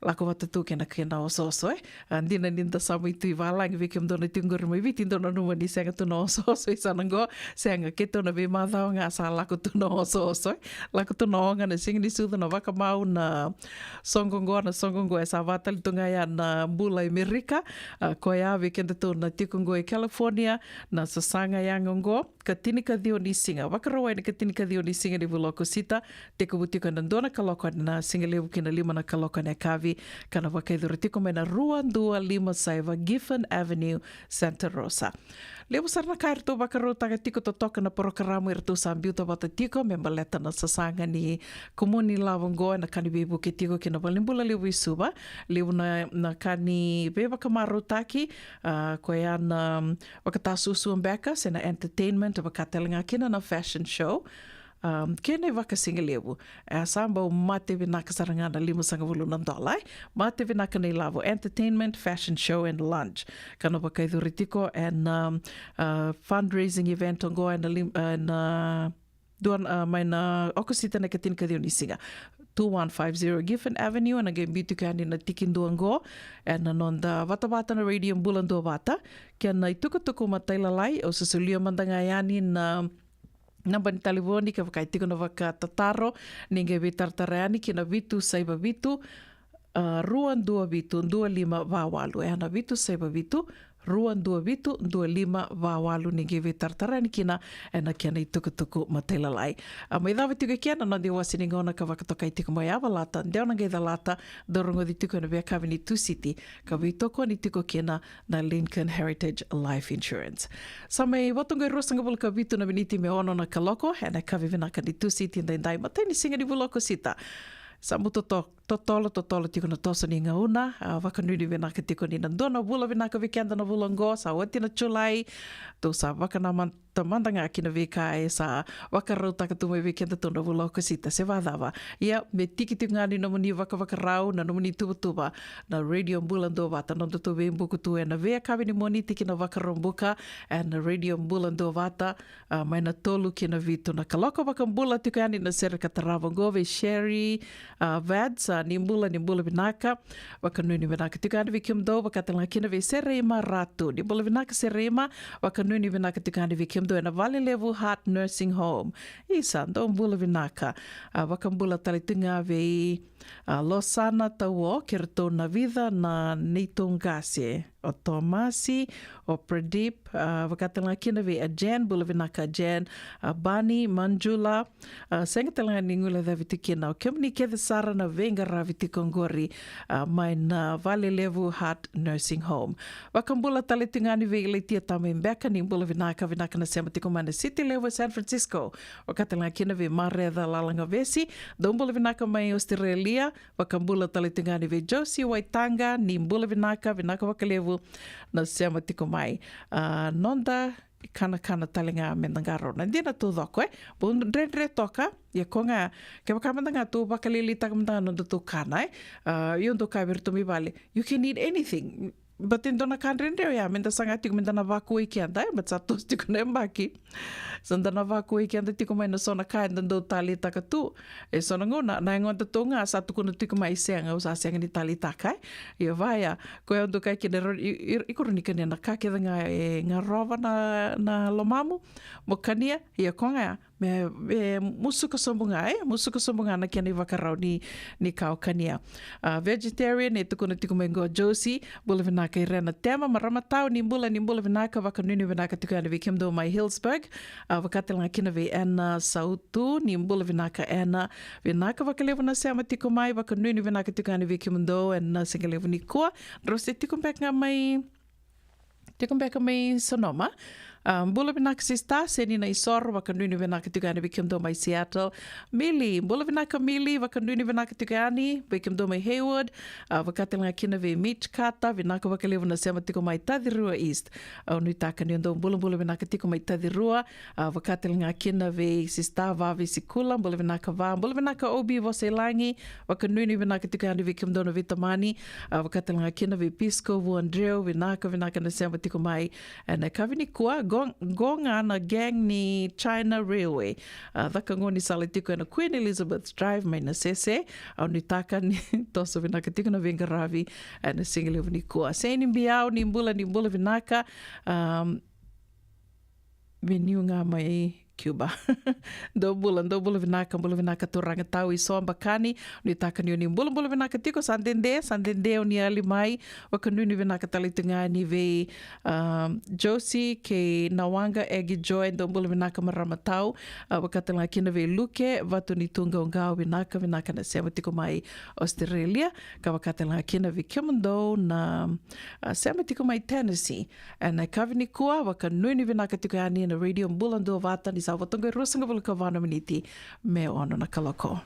lako vata tu kei na kena osooso, e. A, dina ni da sa mai tu i valagi, vei kemudou na tiko qori mai Viti, dou nanuma ni sega tu na osooso i sana qo. Sega, keitou na veimacawa ga sa lako tu na osooso, e. Lako tu na oga, na siga ni sucu, na vakamau, na soqo qo, na soqo qo, e sa vatali tu ga ya na bula i Merika. A, koya vei kedatou na tiko qo i California, na sasaga yaga qo, ikatinikaciwa ni siga, Vakarauwai na ikatinikaciwa ni siga ni vula o Okosita, tekivu tiko ena dua na kaloko ena sigalevu ki na lima na kaloko ena yakavi, ka na vakayacori tiko mai na rua dua lima saiva Giffen Avenue, Santa Rosa. Levu sara na ka eratou vakarautaka tiko, totoka na porokaramu eratou sa biuta vata tiko me baleta na sasaga ni kumuni lavo qo ena ka ni veivuke tiko ki na valenibula levu i Suva. Levu na, na ka ni veivakamarautaki, a, koya na, um, vakatasuasua beka se na entertainment, vaka tale ga kina na fashion show, um, kei na ivakasigalevu. E sa bau mate vinaka sara ga na limasagavulu na dola, e. Mate vinaka na ilavo, entertainment, fashion show and lunch. Ka na vakayacori tiko ena, um, uh, fundraising event oqo ena lim-, ena dua, uh, mai na Okosita na ikatinikaciwa ni siga. Two one five zero Giffen Avenue, ena qai biu tiko yani na tiki dua qo ena noda vatavata na Radio Bula Duavata. Kei na itukutuku matailalai, au sa solia mada ga yani na naba ni talevoni kevaka e tiko na vakatataro, ni qai veitaratara yani ki na vitu saiva vitu, a, rua dua vitu, dua lima va walu. E na vitu saiva vitu, rua dua vitu, dua lima va walu, ni qai veitaratara yani kina ena kena itukutuku matailalai. A, mai cava tiko e kea na noda iwase ni gauna ka vakatokai tiko mai, a valata, dewa na qai calata, dau rogoci tiko ena veiyakavi ni Tusiti, ka veitokoni tiko kina na Lincoln Heritage Life Insurance. Sa mai vata qo e ruasagavulu ka vitu na miniti me ono na kaloko ena yakavi vinaka ni Tusiti edaidai, matai ni siga ni vula o Okosita. Sa bau toto-, totolo, totolo tiko na toso ni gauna, a, vakanuinui vinaka tiko ni na dua na vula vinaka vei keda na vula oqo, sa oti na Julai, tou sa vakanamata mada ga ki na veika e sa vakarautaka tu mai vei kedatou na vula o Okosita, se vakacava. Ia, me tiki tiko ga ni nomuni vakavakarau, na nomuni tuvatuva, na Radio Bula Duavata, nodatou veibuku tu ena veiyakavi ni Moniti ki na Vakaraubuka, ena Radio Bula Duavata, a, mai na tolu ki na vitu na kaloko. Vakabula tiko yani na sere ka tarava oqo vei Sherry, a, Vads, a, ni bula, ni bula vinaka. Vakanuinui vinaka tiko yani vei kemudou, vakatalega kina vei Sereima Ratu. Ni bula vinaka Sereima, vakanuinui vinaka tiko yani vei kemudou ena Valelevu Heart Nursing Home. Isa, dou bula vinaka. A, vakabula tale tiko ga vei, a, Losana Tauo, kei ratou na vica na neitou qase. O Tomasi, o Pradip, a, vakatalega kina vei a Jen, bula vinaka Jen, a, Bani, Manjula, a, sega talega ni guilecavi tiko kina o kemuni kece sara na veiqaravi tiko oqori, a, mai na Valelevu Heart Nursing Home. Vakabula tale tiko ga ni vei Laitia Tamai Beka, ni bula vinaka, vinaka na sema tiko mai na City Levu e San Francisco. Vakatalega kina vei Mareca Lalagavesi, dou bula vinaka mai Australia, vakabula tale tiko ga ni vei Josie Waitaqa, ni bula vinaka, vinaka vakalevu na sema tiko mai. A, noda ikanakana talega meda qarauna. Dina taucoko, e? Bau dredre toka, ia ko ga, kevaka mada ga tou vakalailaitaka mada ga nodatou kana, e? A, io dou kaya vei iratou mai vale, you can eat anything. But e dua na ka dredre oya, meda saga tiko, meda na vakuwai keda, e, but sa toso tiko na yabaki. Sa da na vakuwai keda tiko mai na so na ka eda dau taleitaka tu. E so na gauna, na yagodatou ga sa tukuna tiko mai, sega, au sa sega ni taleitaka, e. Ia vaya, koya au dau kaya kina, i, i, i koro ni kania na ka kece ga e garova na, na lomamu, mo kania, ia ko ga ya, me, me musuka sobu ga, e? Musuka sobu ga na kena ivakarau ni, ni ka o kania. A, vegetarian, e tukuna tiko mai qo Josie, bula vinaka Irena Tema, marama tau, ni bula, ni bula vinaka, vakanuinui vinaka tiko yani vei kemudou mai Hillsburg. A, vakatale ga kina vei Ena Sautu, ni bula vinaka Ena, vinaka vakalevu na sema tiko mai, vakanuinui vinaka tiko yani vei kemudou ena siga levu nikua. Drau se tiko beka ga mai, tiko beka mai Sonoma. A, bula vinaka sista, Seni Naisoro, vakanuinui vinaka tiko yani vei kemudou mai Seattle. Mili, bula vinaka Mili, vakanuinui vinaka tiko yani vei kemudou mai Hayward. A, vakatale ga kina vei Mitch Carter, vinaka vakalevu na sema tiko mai Tacirua East. Au nuitaka ni o dou bulabula vinaka tiko mai Tacirua. A, vakatale ga kina vei sista Vavi Sikula, bula vinaka Va, bula vinaka O B Vosailagi, vakanuinui vinaka tiko yani vei kemudou na veitamani. A, vakatale ga kina vei Pisco Vuandreu, vinaka, vinaka na sema tiko mai ena yakavi nikua. Qo, qo ga na gang ni China Railway. A, caka gaunisala tiko ena Queen Elizabeth Drive mai Nasese. Au nuitaka ni toso vinaka tiko na veiqaravi ena siga levu nikua. Seni Biau, ni bula, ni bula vinaka. Um, vei niu ga mai Cuba. Dou bula, dou bula vinaka, bula vinaka turaga tau i Soabakani. Nuitaka ni o ni bulabula vinaka tiko, sa dede, sa dede o ni yali mai. Vakanuinui vinaka tale tu ga yani vei, um, Josie kei Nawaqa, Egi Joy, dou bula vinaka marama tau. A, vakatale ga kina vei Luke Vatunitu Qauqau, vinaka, vinaka na sema tiko mai Australia. Ka vakatale ga kina vei kemudou na, a, sema tiko mai Tennessee. Ena yakavi nikua, vakanuinui vinaka tiko yani ena Radio Bula Duavata, ni sa vo toka e ruasagavulu ka va na miniti me ono na kaloko.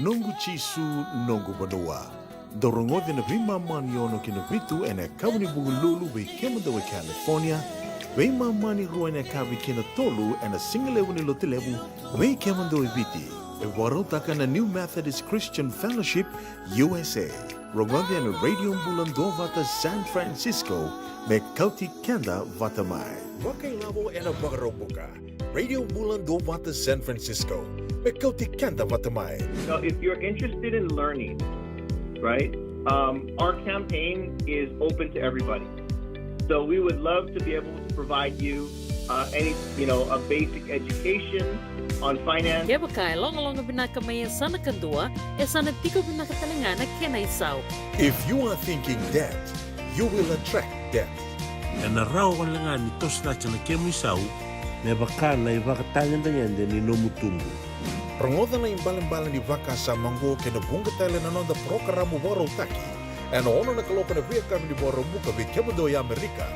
Noqu Jisu, noqu vanua. Dou rogoci na veimama ni ono ki na vitu ena yakavi ni Vukelulu vei kemudou e California, veimama ni rua ena yakavi ki na tolu ena sigalevu ni Lotulevu vei kemudou e Viti. E vakarautaka na New Methodist Christian Fellowship U S A. Rogoci ena Radio Bula Duavata San Francisco, me kauti keda vata mai. Vakailavo ena Vakaraubuka. Radio Bula Duavata San Francisco, me kauti keda vata mai. Now, if you're interested in learning, right, um, our campaign is open to everybody. So we would love to be able to provide you uh, any, you know, a basic education on finance. Kevaka e logaloga vinaka mai e sa na kadua, e sa na tiko vinaka tale ga na kena isau. If you are thinking debt, you will attract debt. Ena rawa wale ga ni toso cake na kemu isau me vaka na ivakatagedegede ni nomu tubu. Rogoca na ibalebale ni vakasama oqo kei na vuqa tale na noda parokaramu vakarautaki ena ono na kaloko ena veiyakavi ni Vakaraubuka vei kemudou e Amerika,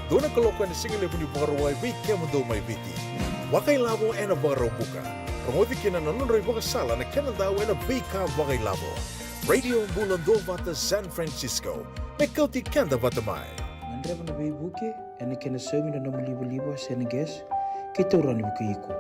dua na kaloko ena sigalevu ni Vakarauwai vei kemudou mai Viti. Vakailavo ena Vakaraubuka. Rogoci kina na nodra ivakasala na kena dau ena veika vakailavo. Radio Bula Duavata San Francisco, me kauti keda vata mai. Gadreva na veivuke ena kena saumi na nomu livaliva se na gas, keitou rawa ni vukei iko.